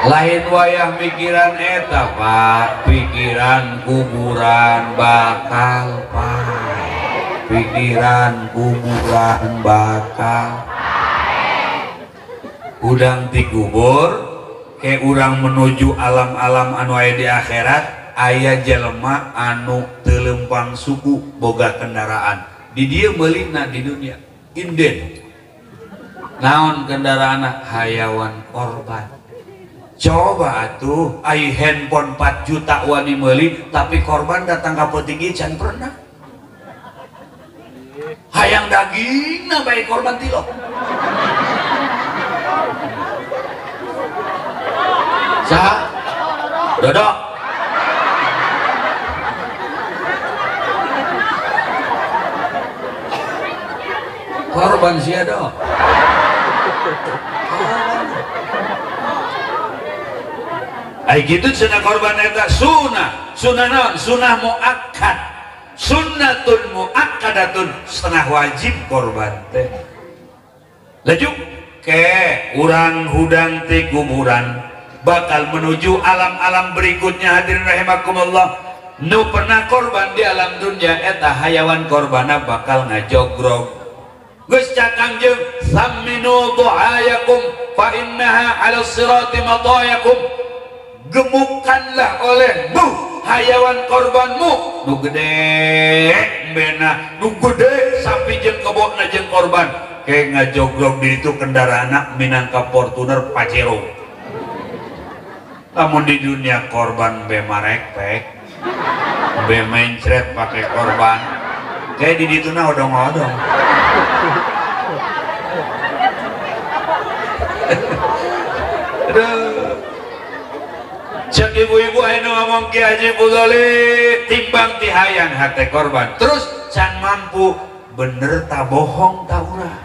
Speaker 1: Lain wayah mikiran eta Pak, pikiran kuburan bakal paeh. Pikiran kuburan bakal paeh. Udang dikubur ke urang menuju alam-alam anu aya di akhirat, aya jelema anu teu lempang suku boga kendaraan. Di dieu meulina di dunia inden. Naon kendaraanna? Hayawan korban. Coba atuh ai handphone 4 juta wani meuli tapi korban datang ka petinggi can pernah. Hayang dagingna bae korban tilok. Saha? Dodok. Korban sia dok. Ai kitu cenah korban eta sunah. Sunah naon? Sunah muakkad. Sunnatun muakkadatun, setengah wajib korban teh. Laju ke urang hudang ti kuburan bakal menuju alam-alam berikutnya. Hadirin rahimakumullah, nu pernah korban di alam dunia eta hayawan korbana bakal ngajogrog. Geus cakang jeung saminu du'ayakum fa innaha 'ala sirati matayakum. Gemukkanlah olehmu hayawan korbanmu nu gede bena, nu gede sapi jeung kebona jeung korban. Ke ngajogrog di itu kendaraanna minangka Fortuner Pajero. Lamun di dunia korban be marekpek, be mencret pakai korban. Kayak di dituna odong-odong. Aduh. Cek ibu-ibu anu ngomong Ki Haji Fudholi timbang ti hayang hate korban. Terus can mampu, bener tak bohong ta urang.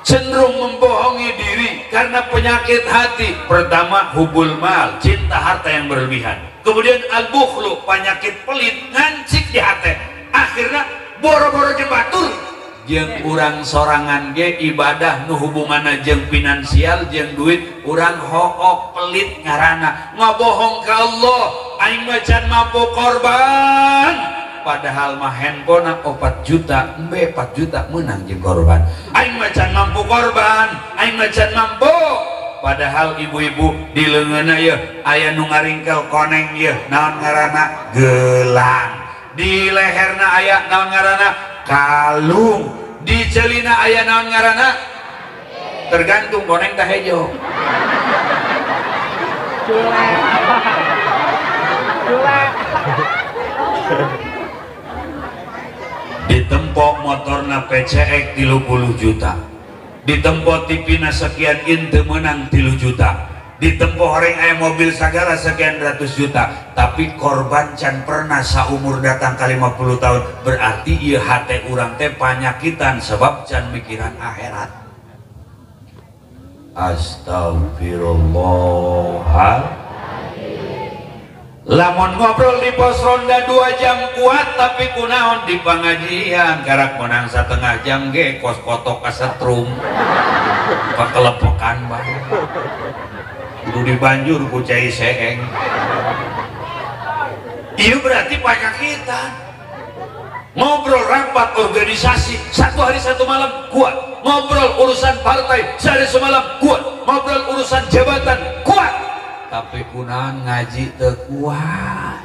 Speaker 1: Cenderung membohongi diri karena penyakit hati. Pertama hubul mal, cinta harta yang berlebihan. Kemudian al-bukhlu, penyakit pelit ngancik di hati. Akhirnya boro-boro jeung batur jeung urang sorangan ge ibadah nu hubunganna jeung finansial jeung duit urang hook pelit ngaranna ngabohong ka Allah aing mah can mampu korban, padahal mah handphone 4 juta embe 4 juta menang jeung korban. Aing mah can mampu korban, aing mah can mampu, padahal ibu-ibu di leungeunna yeuh aya nu ngaringkel koneng yeuh naon ngaranna gelang, di leherna aya naon ngaranna kalung, di celina aya naon ngaranna tergantung koneng tah hejo. Ditempok motorna PCX 30 juta, ditempok TV-na sekian in teu meunang 3 juta, ditempo horeng aya mobil sagala sekian ratus juta, tapi korban can pernah saumur datang ke 50 tahun. Berarti ieu hate urang teh panyakitan sebab can mikiran akhirat. Astagfirullah. Lamun ngobrol di pos ronda 2 jam kuat, tapi kunaon di pengajian karak menang 1,5 jam ge kos kotok kasetrum pakelepokan bae. Kudu dibanjur ku cai seeng. Iya berarti panyakitan. Ngobrol rapat organisasi 1 hari 1 malam kuat, ngobrol urusan partai sehari semalam kuat, ngobrol urusan jabatan kuat, tapi kunaon ngaji teu kuat.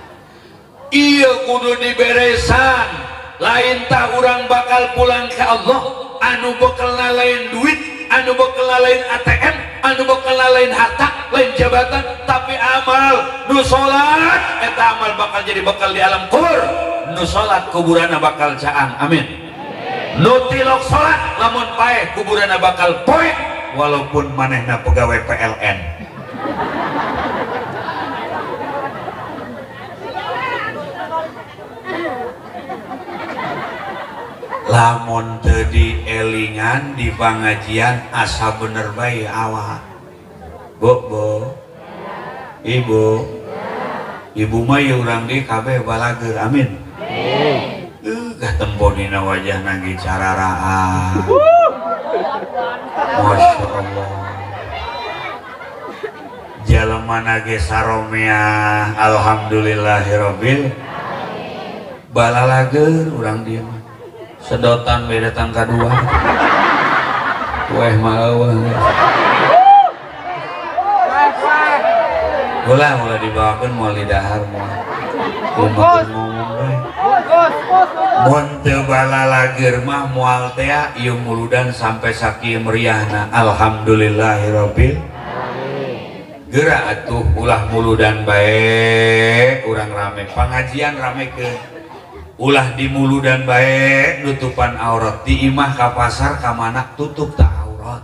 Speaker 1: Iya kudu diberesan, lain tah urang bakal pulang ke Allah anu bekelna lain duit, anu bekelna lain ATM, anu bekelna lain harta, lain jabatan, tapi amal. Nu salat eta amal bakal jadi bekal di alam kubur. Nu salat kuburanna bakal caang, amin. Nu tilok salat lamun paeh kuburanna bakal poek walaupun manehna pegawai PLN. Lamun teu dielingan di pengajian asa bener bae awak. Bu, bu, ibu, ibu mah ya urang ge kabeh balageur, amin. Gah tempo dina wajahna ge cararaan. Masya Allah. Jalema ge saromeah, alhamdulillahirabbil. Balalageur urang dieu mah. Sedotan we datang kadua. Weh mah eueuh. Ulah ulah dibawakeun moal didahar moal. Kumaha ngomong we. Mun teu balalageur mah moal teh ieu muludan sampai sakieu meriahna. Alhamdulillahirabbil. Geura atuh ulah muludan bae urang rame, pangajian ramekeun. Ulah di muludan bae nutupan aurat, di imah ka pasar ka mana tutup tak aurat.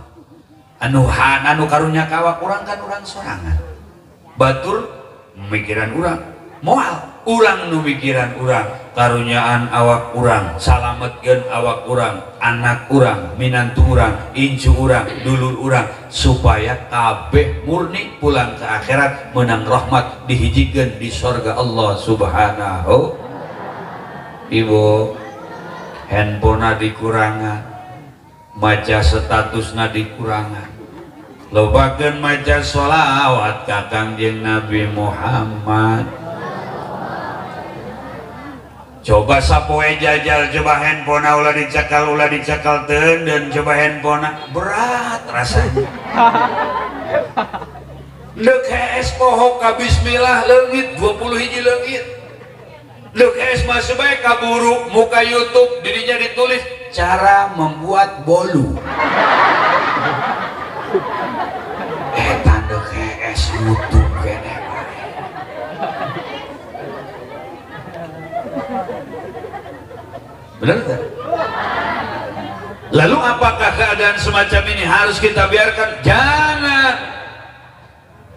Speaker 1: Anu han anu karunya ka awak urang kan urang sorangan. Batur mikiran urang, Moal urang nu mikiran urang, karunyaan awak urang, salametkeun awak urang, anak urang, minantu urang, incu urang, dulur urang, supaya kabeh murni pulang ke akhirat menang rahmat dihijikeun di sorga Allah Subhanahu. Ibu handphone dikurangan, maca statusna dikurangan, lobakeun maca sholawat ka Kangjeng Nabi Muhammad. Coba sapoe jajal, coba handphone ulah dicakal dan coba handphone berat rasanya. Leuk hees poho ka bismillah leungit 20 hiji leungit. Leuk hees mah bae kaburu muka YouTube dirinya ditulis cara membuat bolu. Eta leuk hees YouTube keneh. Benar tak? Lalu apakah keadaan semacam ini harus kita biarkan? Jangan.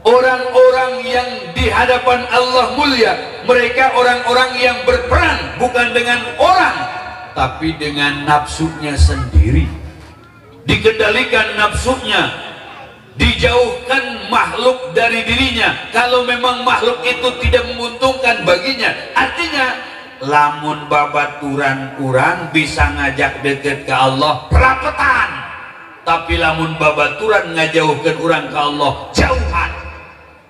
Speaker 1: Orang-orang yang di hadapan Allah mulia, mereka orang-orang yang berperang bukan dengan orang, tapi dengan nafsunya sendiri. Dikendalikan nafsunya, dijauhkan makhluk dari dirinya. Kalau memang makhluk itu tidak menguntungkan baginya, artinya lamun babaturan urang bisa ngajak deket ke Allah rapetan, tapi lamun babaturan ngajauhkan urang ke Allah jauhan.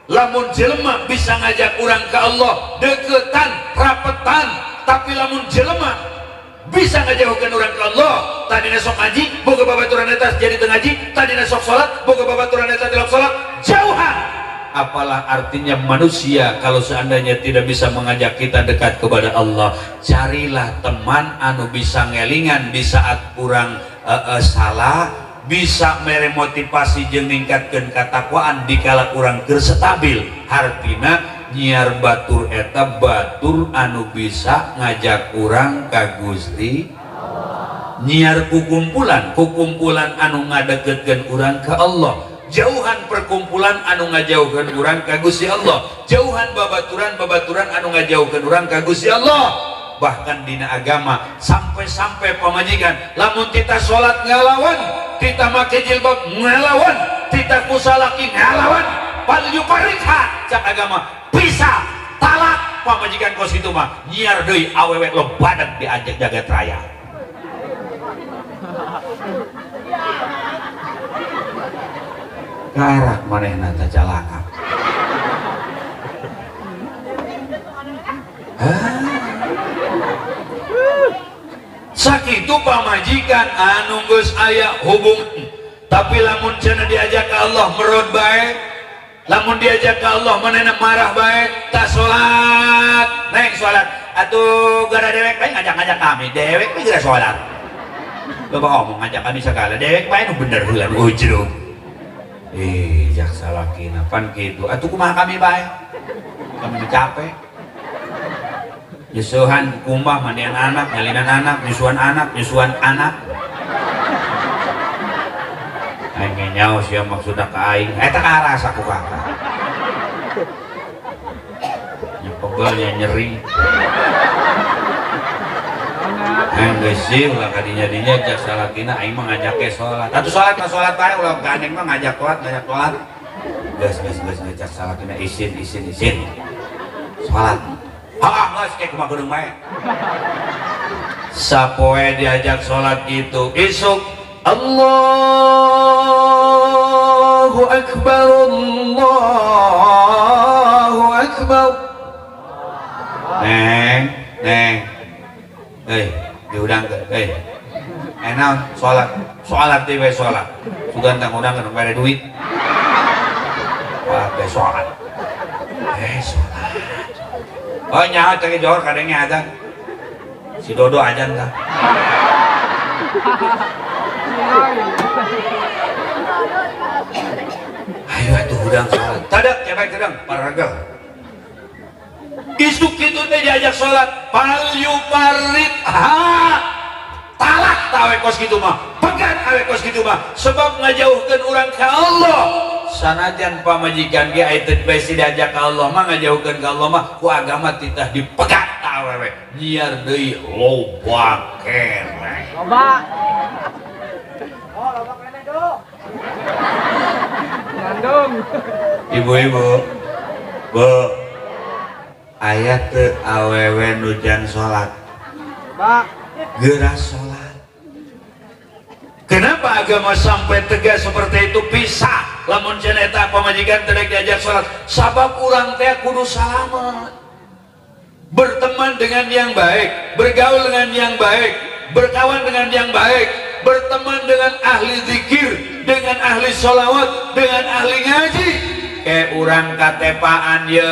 Speaker 1: Lamun jelema bisa ngajak urang ke Allah deketan rapetan, tapi lamun jelema bisa ngajauhkan urang ke Allah, tadina sok ngaji boga babaturan eta jadi teu ngaji, tadina sok salat boga babaturan eta tilok salat, jauhan. Apalah artinya manusia kalau seandainya tidak bisa mengajak kita dekat kepada Allah. Carilah teman anu bisa ngelingan di saat kurang salah, bisa mere motivasi jeung ningkatkeun katakwaan dikala kurang keur stabil. Hartina nyiar batur eta batur anu bisa ngajak urang ka Gusti. Nyiar kukumpulan, kukumpulan anu ngadeketkeun urang ka Allah. Jauhan perkumpulan anu ngajauhkeun urang ka Gusti Allah, jauhan babaturan-babaturan anu ngajauhkeun urang ka Gusti Allah. Bahkan dina agama sampai-sampai pamajikan lamun kita salat ngalawan, kita make jilbab ngalawan, kita kusalaki ngalawan, palyuparikha cak agama bisa talak pamajikan kos kitu mah nyiar deui awewe lo badag diajak jagat raya. Karak manehna teh calaka. Sakitu pamajikan anu geus aya hubung, tapi lamun cenah diajak ke Allah merod bae, lamun diajak ke Allah manehna marah bae, tak salat, neng salat atuh gara dewek bae ngajak-ngajak kami, dewek we geura salat. Loba ngomong ngajak kami segala, dewek bae nu bener heula nu ujrug. Jaksa lakina pan gitu atuh kumaha kami bae, kami capek nyusuhan kumbah mandian anak, nyalinan anak, nyusuan anak, nyusuan anak. Aing nyaho sia maksudna ka aing eta karasa ku kakak nya pegel nya nyeri. Aing geus sih ulah kadinya-dinya jaksa lakina aing mah ngajak ke salat. Atuh salat mah salat bae ulah gandeng mah ngajak salat, ngajak salat. Geus geus geus jaksa lakina isin isin isin. Salat. Hah, geus ke kumaha kudu bae. Sapoe diajak salat gitu, isuk Allahu akbar, Allahu akbar. Neng, neng. Eh, diundang ke, eh, enak, sholat, sholat deh, sholat. Sugan tang undang kan, nggak ada duit. Wah, be sholat, sholat. Oh nyaho cari johor kadangnya azan. Si Dodo azan kah? Ayo atuh udang sholat. Tadak, cewek sedang, paragal. Isuk itu teh diajak sholat, palyu parit, ha, talak tawe kos gitu mah, pegat awe kos gitu mah, sebab ngajauhkeun urang ka Allah. Sanajan pamajikan ge aya teu besi diajak ka Allah mah ngajauhkeun ka Allah mah ku agama titah dipegat ta awewe. Nyiar deui loba keneh.
Speaker 2: Loba. Oh, loba keneh do. Bandung.
Speaker 1: Ibu-ibu. Bu. Aya teu awewe nu jan salat?
Speaker 2: Loba.
Speaker 1: Geura salat. Kenapa agama sampai tegas seperti itu pisah? Lamun cenah eta pamajikan teu rek diajak salat, sabab urang teh kudu salamet. Berteman dengan yang baik, bergaul dengan yang baik, berkawan dengan yang baik, berteman dengan ahli zikir, dengan ahli sholawat, dengan ahli ngaji. Kayak urang katepaan ye,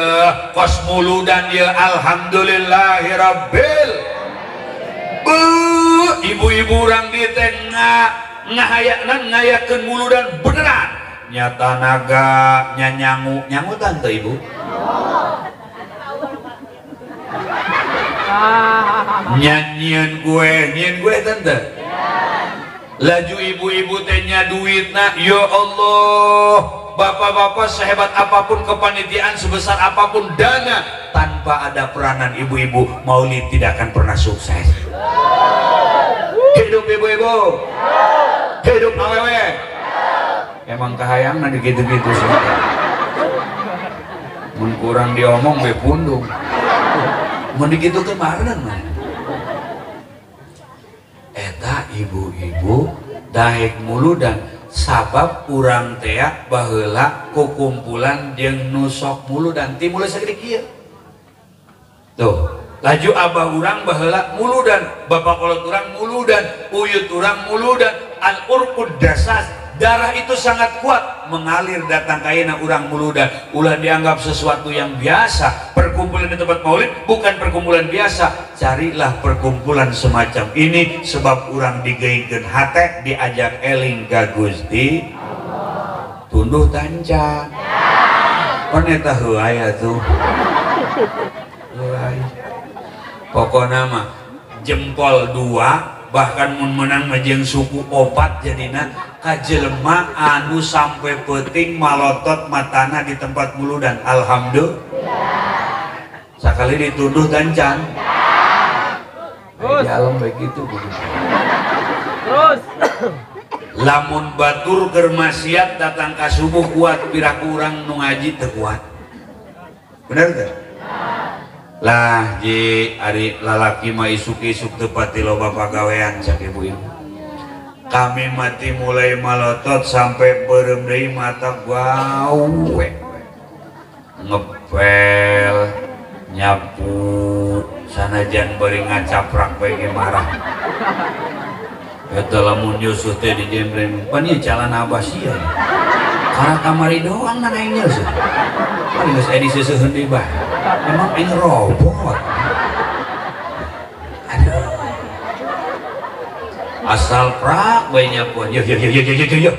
Speaker 1: kos muludan ye, alhamdulillahirabbil. Ibu-ibu urang di tengah ngahayakna ngayakeun muludan beneran. Nyata naga nyanyangu nyangutan teu ibu? Nyanyian gue, nyian gue tante. Laju ibu-ibu teh nya duitna, ya Allah, bapak-bapak sehebat apapun kepanitiaan, sebesar apapun dana, tanpa ada peranan ibu-ibu, maulid tidak akan pernah sukses. Hidup ibu-ibu, hidup awewe. Emang kahayang nanti gitu-gitu sih. Mun kurang diomong we pundung. Mun digitu kemarin mah. Eta ibu-ibu daek muludan sabab urang tea baheula kukumpulan jeung nu sok muludan ti mulai sagede kieu. Tuh, laju abah urang baheula muludan, bapak kolot urang muludan, uyut urang muludan, al-urqud dasas. Darah itu sangat kuat mengalir datang kaina urang muludan. Ulah dianggap sesuatu yang biasa. Perkumpulan di tempat maulid bukan perkumpulan biasa. Carilah perkumpulan semacam ini sebab urang digeingkeun hate diajak eling ka Gusti. Tunduh tanca. Pan eta heuay atuh. Heuay. Pokona mah jempol 2 bahkan mun menang mah jeung suku 4 jadina ka jelema anu sampai peuting malotot matana di tempat muludan. Alhamdulillah. Sakali dituduh tancan. Di alam begitu.
Speaker 2: Terus.
Speaker 1: Lamun batur keur maksiat datang ka subuh kuat piraku urang nu ngaji teu kuat. Bener teu? Lah ji ari lalaki mah isuk-isuk teu pati loba pagawean cak ibu-ibu. Kami mati mulai malotot sampai beureum deui mata gawe. Ngepel, nyapu, sanajan bari ngacaprak bae ge marah. Eta lamun nyusuh teh dijembreng, pan ieu calana abah sia. Karena kamari doang na aing nyusuh. Pan geus aya diseuseun deui bah. Emang aing robot. Aduh. Asal prak bae nyapuan. Yo yo yo yo yo yo.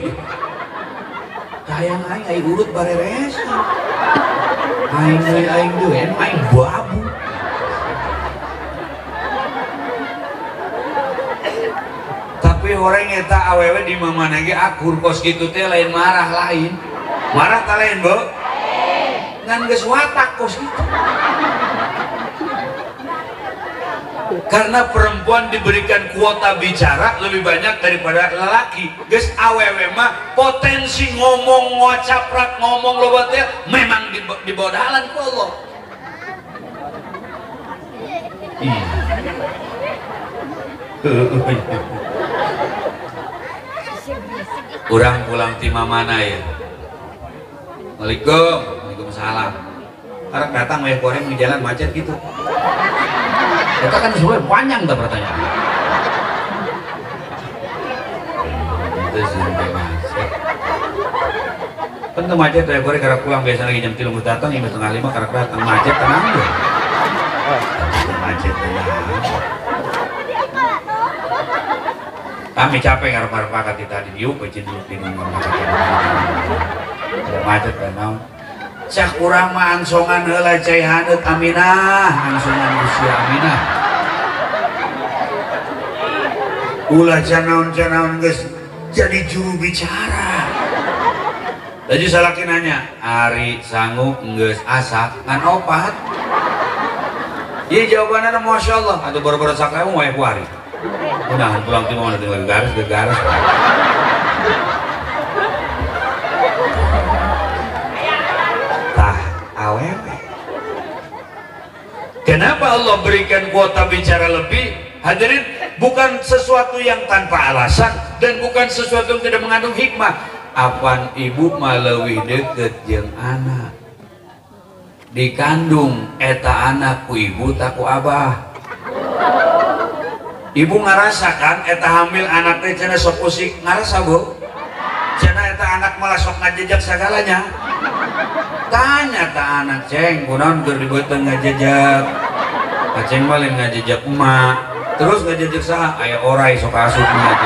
Speaker 1: Kahayang aing ai urut bareres. Aing deui aing deui emang aing babu. Tapi orang eta awewe di mamana ge akur kos kitu teh lain marah lain. Marah ta lain, Bu? Ngan geus watak kos kitu. Karena perempuan diberikan kuota bicara lebih banyak daripada lelaki. Geus awewe mah potensi ngomong ngocaprak ngomong loba teh memang dibodalan ku Allah. Urang pulang ti mamana ya. Waalaikum, waalaikumsalam. Karena datang weh goreng di jalan macet gitu. Itu kan sebenarnya panjang tuh pertanyaan. Itu sampai macet. Kan tuh macet weh goreng karena pulang biasa lagi jam 3 datang, jam 4:30 karena datang macet tenang deh. Macet tenang. Kami capek ngarep-ngarep pakat tadi diuk aja dulu bingung macet. Macet tenang. Cak urang mah angsongan heula cai haneut Aminah, angsongan usia Aminah. Ulah canaon-canaon geus jadi juru bicara. Laju salaki nanya, ari sangu geus asak ngan opat. Ieu jawabanna masyaallah, atuh boro-boro 1000 moe kuari. Udah pulang ti mana tinggal garis ke garis. Tah awewe. Kenapa Allah berikan kuota bicara lebih? Hadirin, bukan sesuatu yang tanpa alasan dan bukan sesuatu yang tidak mengandung hikmah. Apan ibu mah leuwih deukeut jeung anak. Dikandung eta anak ku ibu tak ku abah. Ibu ngarasa kan eta hamil anak teh cenah sok usik, ngarasa Bu? Cenah eta anak malah sok ngajejak sagalanya. Tanya ta anak, ceng kunaon keur dibeuteung ngajejak? Aceng mah lain ngajejak emak. Terus ngajejak saha? Aya orai sok asup nya.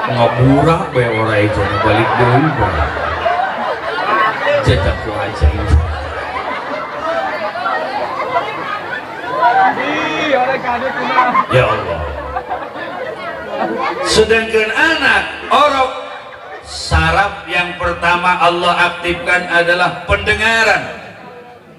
Speaker 1: Ngabura bae orai cenah balik deui bae. Jejak ku aceng. Ya Allah. Sedangkan anak orok, saraf yang pertama Allah aktifkan adalah pendengaran.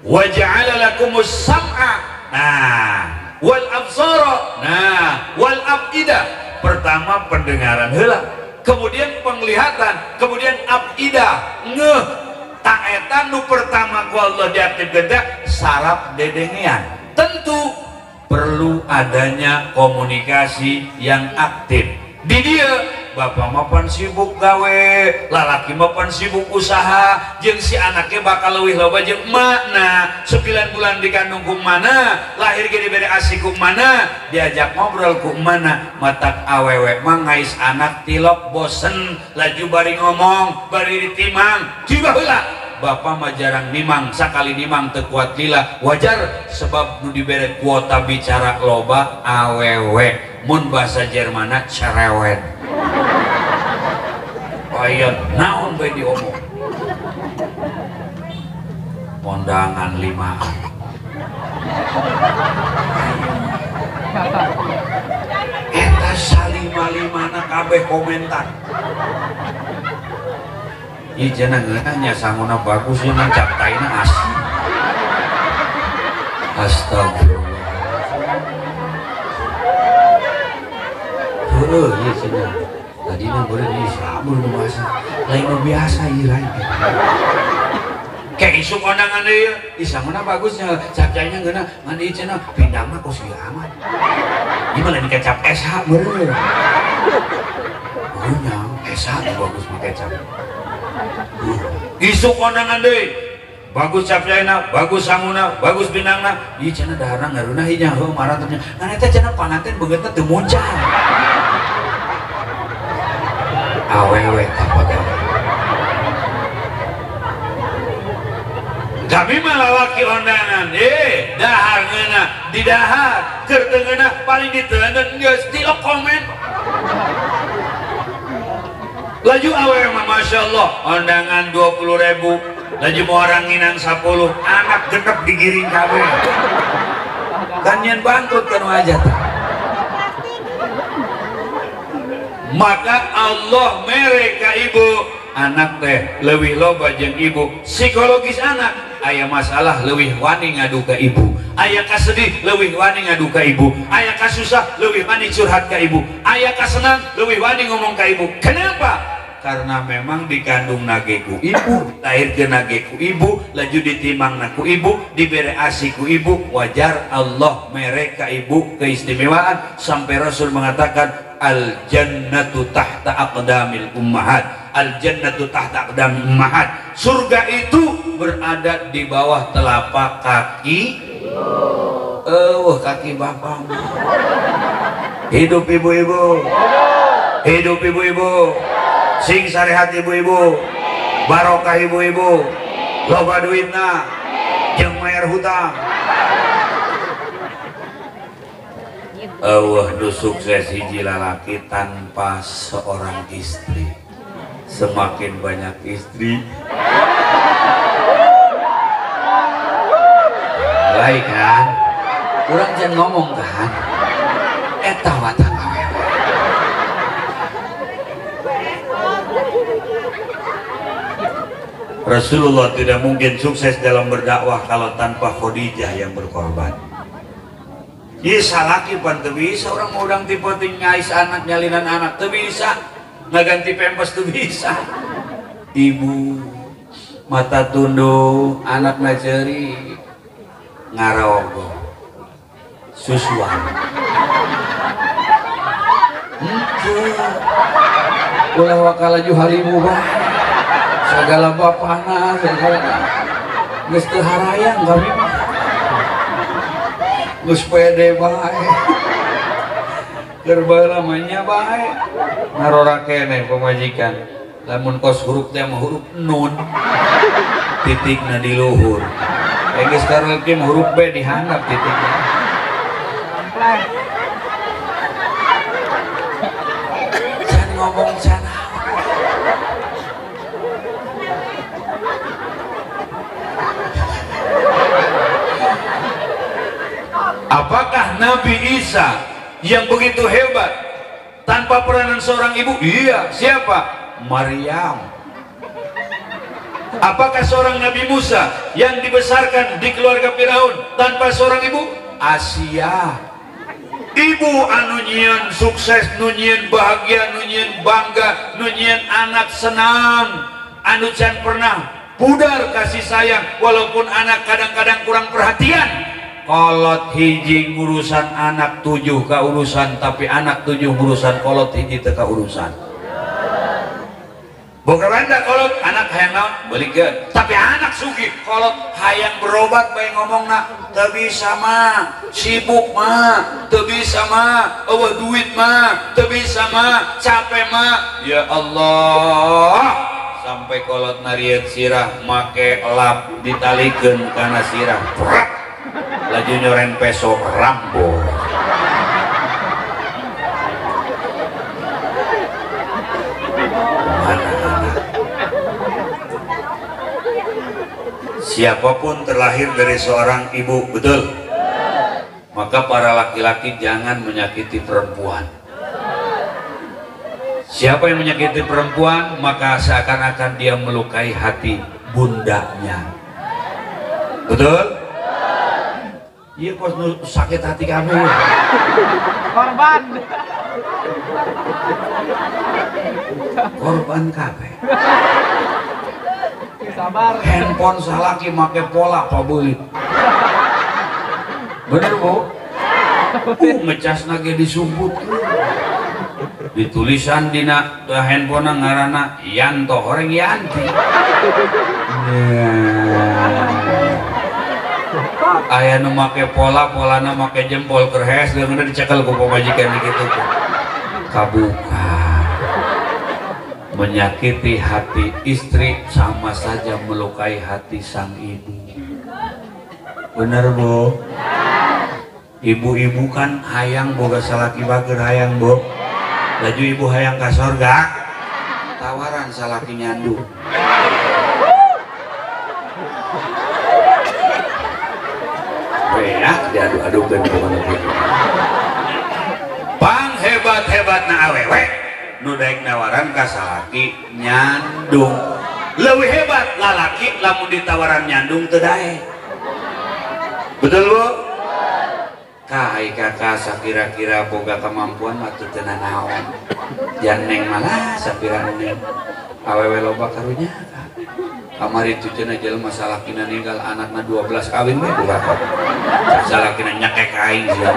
Speaker 1: Wa ja'ala lakumus sam'a, nah, wal absara, nah, wal afida. Pertama pendengaran heula, kemudian penglihatan, kemudian afida, ngeuh. Tak eta nu pertama ku Allah diaktifkan teh saraf dedengean. Tentu perlu adanya komunikasi yang aktif. Di dia bapak mapan sibuk gawe, lalaki mapan sibuk usaha, jeung si anaknya bakal leuwih loba jeung emakna. 9 bulan dikandung ku mana, lahir ge dibere asi ku mana, diajak ngobrol ku mana. Matak awewe mah ngais anak tilok bosen, laju bari ngomong, bari ditimang, tiba heula. Bapak mah jarang nimang, sakali nimang teu kuat lila, wajar sebab nu dibere kuota bicara loba awewe, mun bahasa Jermana cerewet. Aya naon bae diomong. Kondangan 5. Eta salima-limana kabeh komentar. Ieu cenah ngeunah nya sanguna bagus nya captaina asli. Astagfirullah. Heueuh ieu cenah. Tadina beureum ieu sabun nu masak. Lain nu biasa ieu lain. Kayak isuk kondangan deui, ieu sanguna bagusnya, capcaina ngeunah, ngan ieu cenah pindang mah kos ieu amat. Ieu mah lain kecap SH meureun. Heueuh nya SH bagus mah kecap. Isuk kondangan deui, bagus capcaina, bagus sanguna, bagus bindangna. Ieu cenah daharna ngareunah ieu nya heuh marantennya. Ngan eta cenah panganten beungeutna teu muncal. Awewe kapagawe. Kami mah lalaki ondangan, dahar ngeunah, di dahar, keur teu ngeunah paling diteundeun geus tilok komen. Laju awewe mah masya Allah, ondangan 20.000, laju mau orang nginang 10, anak genep digiring kabeh. Kan nyen bangkrut kan wajah. Maka Allah mere ka ibu, anak teh leuwih loba jeung ibu. Psikologis anak, aya masalah leuwih wani ngadu ka ibu, aya kasedih leuwih wani ngadu ka ibu, aya kasusah leuwih wani curhat ka ibu, aya kasenang leuwih wani ngomong ka ibu. Kenapa? Karena memang dikandung nageku ibu, lahir ke nageku ibu, laju ditimang naku ibu, dibere asi ku ibu. Wajar Allah mere ka ibu keistimewaan sampai Rasul mengatakan al jannatu tahta aqdamil ummahat, al jannatu tahta aqdamil ummahat. Surga itu berada di bawah telapak kaki. Kaki bapak. Hidup ibu-ibu, hidup ibu-ibu, sing sarehat ibu-ibu, barokah ibu-ibu, loba duitna, jeung mayar hutang. Eueuh nu sukses hiji lalaki tanpa seorang istri. Semakin banyak istri, Baik kan? Urang jangan ngomong kan? Eta watak awewe. Rasulullah tidak mungkin sukses dalam berdakwah kalau tanpa Khadijah yang berkorban. Ieu salaki pan teu bisa, urang udang tipe ngais anak nyalinan anak teu bisa, ngaganti pempes teu bisa. Ibu mata tunduk, anak ngajeri ngarogo susuan. Henteu. Ulah wakala juhalimu bae. Segala bapana, segala geus teu harayang kami mah. Geus pede bae. Keur baheula mah nya bae. Ngarora keneh pamajikan. Lamun kos huruf teh mah huruf nun. Titikna di luhur. Geus karolki mah huruf B di handap titikna. Can ngomong can. Apakah Nabi Isa yang begitu hebat tanpa peranan seorang ibu? Iya, siapa? Maryam. Apakah seorang Nabi Musa yang dibesarkan di keluarga Firaun tanpa seorang ibu? Asia. Ibu anu nyieun sukses, nu nyieun bahagia, nu nyieun bangga, nu nyieun anak senang, anu can pernah pudar kasih sayang walaupun anak kadang-kadang kurang perhatian. Kolot hiji ngurusan anak 7 kaurusan, tapi anak 7 ngurusan kolot hiji teu kaurusan. Boga banda kolot anak hayang naon beulikeun, tapi anak sugih kolot hayang berobat bae ngomongna teu bisa mah, sibuk mah, teu bisa mah, eueuh duit mah, teu bisa mah, capek mah. Ya Allah, sampai kolot nariet sirah make lap ditalikeun kana sirah. Prak. Laju nyoren peso Rambo. Mana anak? Siapapun terlahir dari seorang ibu, betul? Maka para laki-laki jangan menyakiti perempuan. Siapa yang menyakiti perempuan, maka seakan-akan dia melukai hati bundanya. Betul? Iya, kos sakit hati kami.
Speaker 2: Korban.
Speaker 1: Korban kabeh.
Speaker 2: Sabar.
Speaker 1: Handphone salaki make pola pabeulit. Bener, Bu? Ngecas nage disumput. Ditulisan dina handphone ngaranna Yanto, orang Yanti. Aya nu make pola, polana make jempol keur hees leungeunna dicekel ku pamajikan kitu. Kabuka. Menyakiti hati istri sama saja melukai hati sang ibu. Bener, Bu? Ibu-ibu kan hayang boga salaki bager hayang, Bu. Laju ibu hayang ka sorga, tawaran salaki nyandu. Ya, diadu-adukeun pang hebat-hebatna awewe nu daek nawaran ka salaki nyandung. Leuwih hebat lalaki lamun ditawaran nyandung teu daek. Betul, Bu? Kai kakak sakira-kira boga kemampuan mah teu teu nanaon. Jan neng malah sapira neng awewe loba karunya. Kamari itu cenah jelema salakina ninggal anakna 12 kawin we ku bapak. Salakina nyekek aing sia.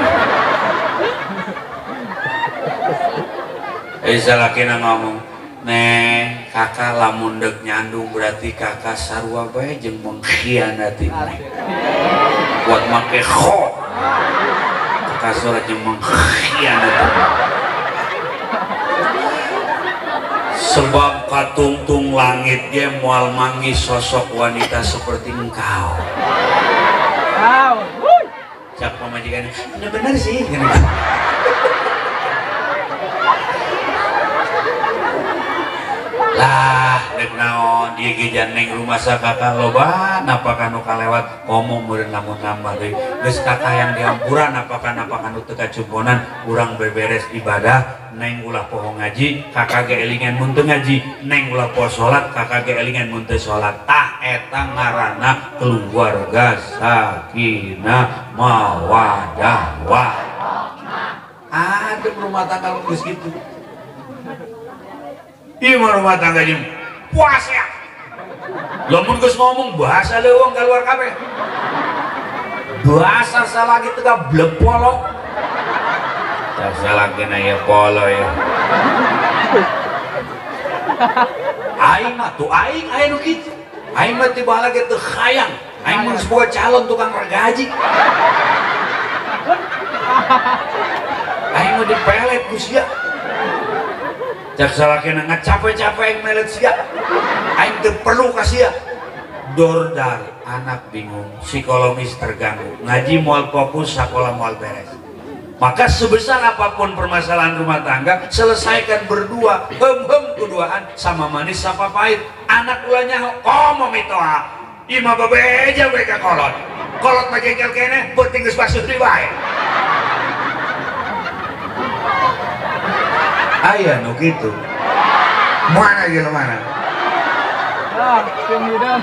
Speaker 1: Salakina ngomong, "Neng, kakak lamun deuk nyandung berarti kakak sarua bae jeung mengkhianati neng." Buat make kho. Kakak sarua jeung mengkhianati. Sebab katungtung langit ge moal manggih sosok wanita seperti engkau.
Speaker 2: Wow.
Speaker 1: Cak pamajikan, bener sih. Lah, dek naon. Pan ieu ge neng rumah sakakak loba napaka nu kalewat komo meureun lamun nambah deui. Geus kakak yang dihampura napaka nu teu kacumponan urang beberes ibadah neng ulah poho ngaji kakak ge elingan mun teu ngaji neng ulah poho salat kakak ge elingan mun teu salat. Tah eta ngaranna keluarga sakinah mawadah warahmah. Adem rumah tangga geus kitu. Ieu mah rumah tangga jeung puas ya. Lamun geus ngomong bahasa leuweung keluar kabeh. Bahasa salagi teu gablek polo. Tah salagina ya polo ya. Aing mah tuh aing aya nu kitu. Aing mah tiba lagi teu hayang. Aing mah geus boga calon tukang regaji. Aing mah dipelet ku sia. Cak salakina ngacapek-capek aing melet sia. Aing teu perlu ka sia. Dordar anak bingung, psikologis terganggu, ngaji moal fokus, sakola moal beres. Maka sebesar apapun permasalahan rumah tangga, selesaikan berdua, hem-hem keduaan, sama manis sama pahit. Anak ulah nyaho, komo mitoha, imah bebeja we ka kolot. Kolot mah jengkel keneh, beuting geus basuh deui wae. Aya nu kitu. Mana ieu mana?
Speaker 2: Ah, sieun hidung.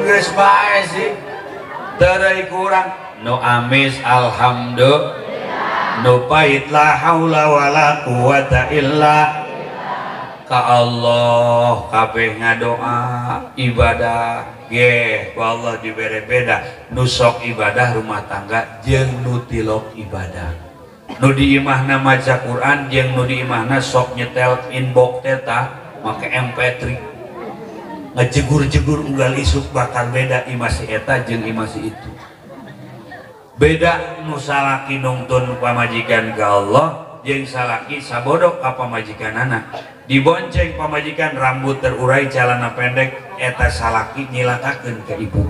Speaker 1: Geus bae sih. Terai kurang nu amis alhamdulillah, nu pahit la haula wala quwata illa ka Allah. Kabeh ngadoa ibadah geh ku Allah dibere beda nu sok ibadah rumah tangga jeung nu tilok ibadah, nu di imahna maca Quran jeung nu di imahna sok nyetel inbox teta make MP3 ngejegur-jegur unggal isuk bakal beda imah si eta jeung imah si itu. Beda nu salaki nungtun pamajikan ka Allah jeung salaki sabodok ka pamajikanana. Dibonceng pamajikan rambut terurai celana pendek eta salaki nyilakakeun ka ibu.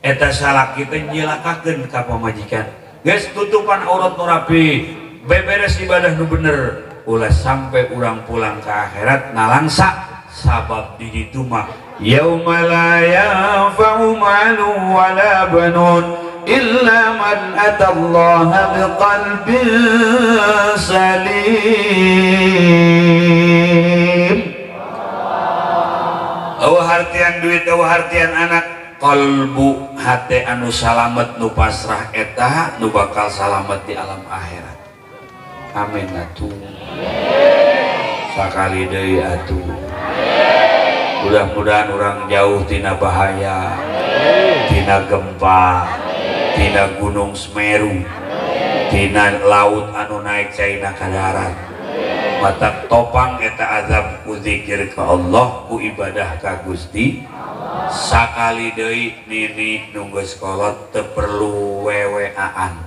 Speaker 1: Eta salaki teh nyilakakeun ka pamajikan. Geus tutupan aurat nu rapi, beberes ibadah nu bener, ulah sampai urang pulang ke akhirat nalangsa sabab di ditu mah yauma la yanfa'u malun wala banun illa man atallaha biqalbin salim. Eueuh hartian duit, eueuh hartian anak, kalbu hate anu salamet nu pasrah eta nu bakal salamet di alam akhirat. Amin atuh. Sakali deui atuh. Mudah-mudahan orang jauh tina bahaya, tina gempa, tina gunung Semeru, tina laut anu naik caina ka darat. Matak topang eta azab ku zikir ka Allah, ku ibadah ka Gusti. Sakali deui nini nu geus kolot teu perlu weweaan.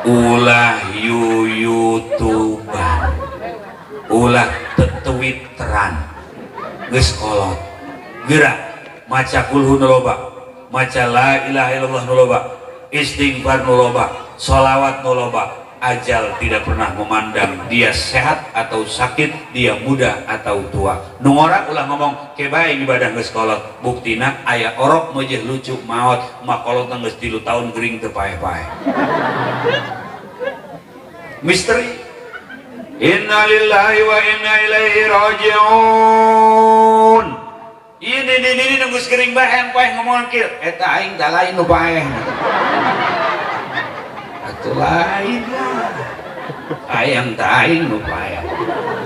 Speaker 1: Ulah yuyutuban, ulah tetwitteran, geus kolot. Geura maca kulhu nu loba, maca la ilaha illallah nu loba, istighfar nu loba, sholawat nu loba. Ajal tidak pernah memandang dia sehat atau sakit, dia muda atau tua. Nu ngora ulah ngomong ke bae ibadah geus kolot, buktina aya orok meujeuh lucu maot, makolot geus 3 tahun gering teu paeh-paeh. Misteri. Inna lillahi wa inna ilaihi raji'un. Ini nunggu gering bae paeh ngomong kieu, eta aing da lain nu paeh. Atuh lain lah. Ayang ta aing nu paeh.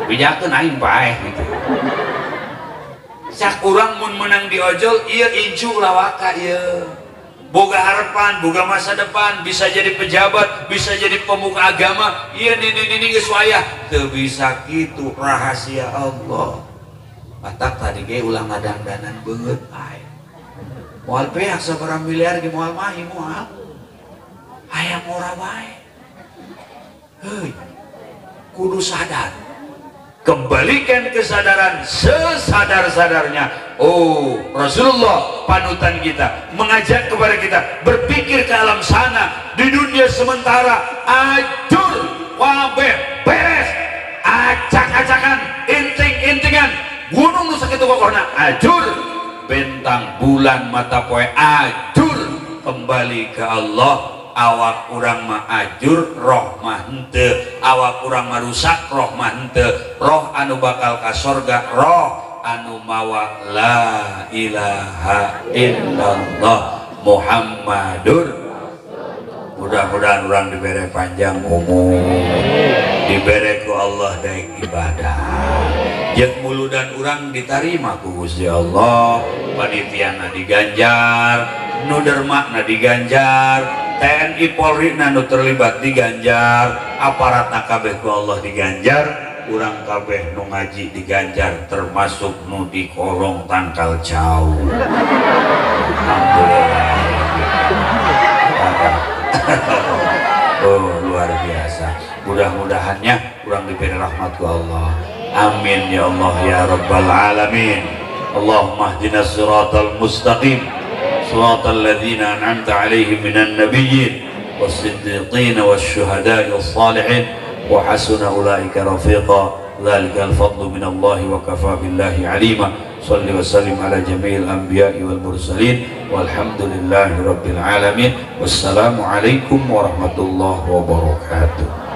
Speaker 1: Bijakeun aing paeh gitu. Sak urang mun menang di ojol ieu incu lawaka ieu. Boga harapan, boga masa depan, bisa jadi pejabat, bisa jadi pemuka agama. Ieu nini geus wayah teu bisa kitu rahasia Allah. Batak tadi ge ulah ngadangdanan beungeut bae. Moal beak sabaraha miliar ge moal mahi moal. Hayang ora wae. Heuy. Kudu sadar. Kembalikan kesadaran sesadar-sadarnya. Oh, Rasulullah panutan kita mengajak kepada kita berpikir ke alam sana, di dunia sementara ajur wabur. beres, acak-acakan, inting-intingan, gunung nu sakitu kokohna ajur, bentang bulan mata poe ajur, kembali ke Allah. Awak urang mah ajur, roh mah henteu. Awak urang mah rusak, roh mah henteu. Roh anu bakal ka sorga, roh anu mawa la ilaha illallah Muhammadur. Mudah-mudahan urang dibere panjang umur, dibere ku Allah daek ibadah, jeung muludan urang ditarima ku Gusti Allah. Panitiana diganjar, nu dermakna diganjar, TNI Polri nu terlibat diganjar, aparat kabeh ku Allah diganjar, urang kabeh nu ngaji diganjar, termasuk nu di kolong tangkal jauh. Alhamdulillah. Oh, luar biasa. Mudah-mudahannya urang diberi rahmat ku Allah. Amin ya Allah ya Rabbal alamin. Allahumma ihdinas siratal mustaqim, siratal ladzina an'amta 'alaihim minan nabiyyin was-siddiqin wasyuhada'i wash-shalihin wa hasuna ulaika rafiqa. Dzalikal fadlu minallahi wa kafa billahi 'alima. Shalli wa sallim ala jami'il anbiya'i wal mursalin walhamdulillahi rabbil alamin. Wassalamu alaikum warahmatullahi wabarakatuh.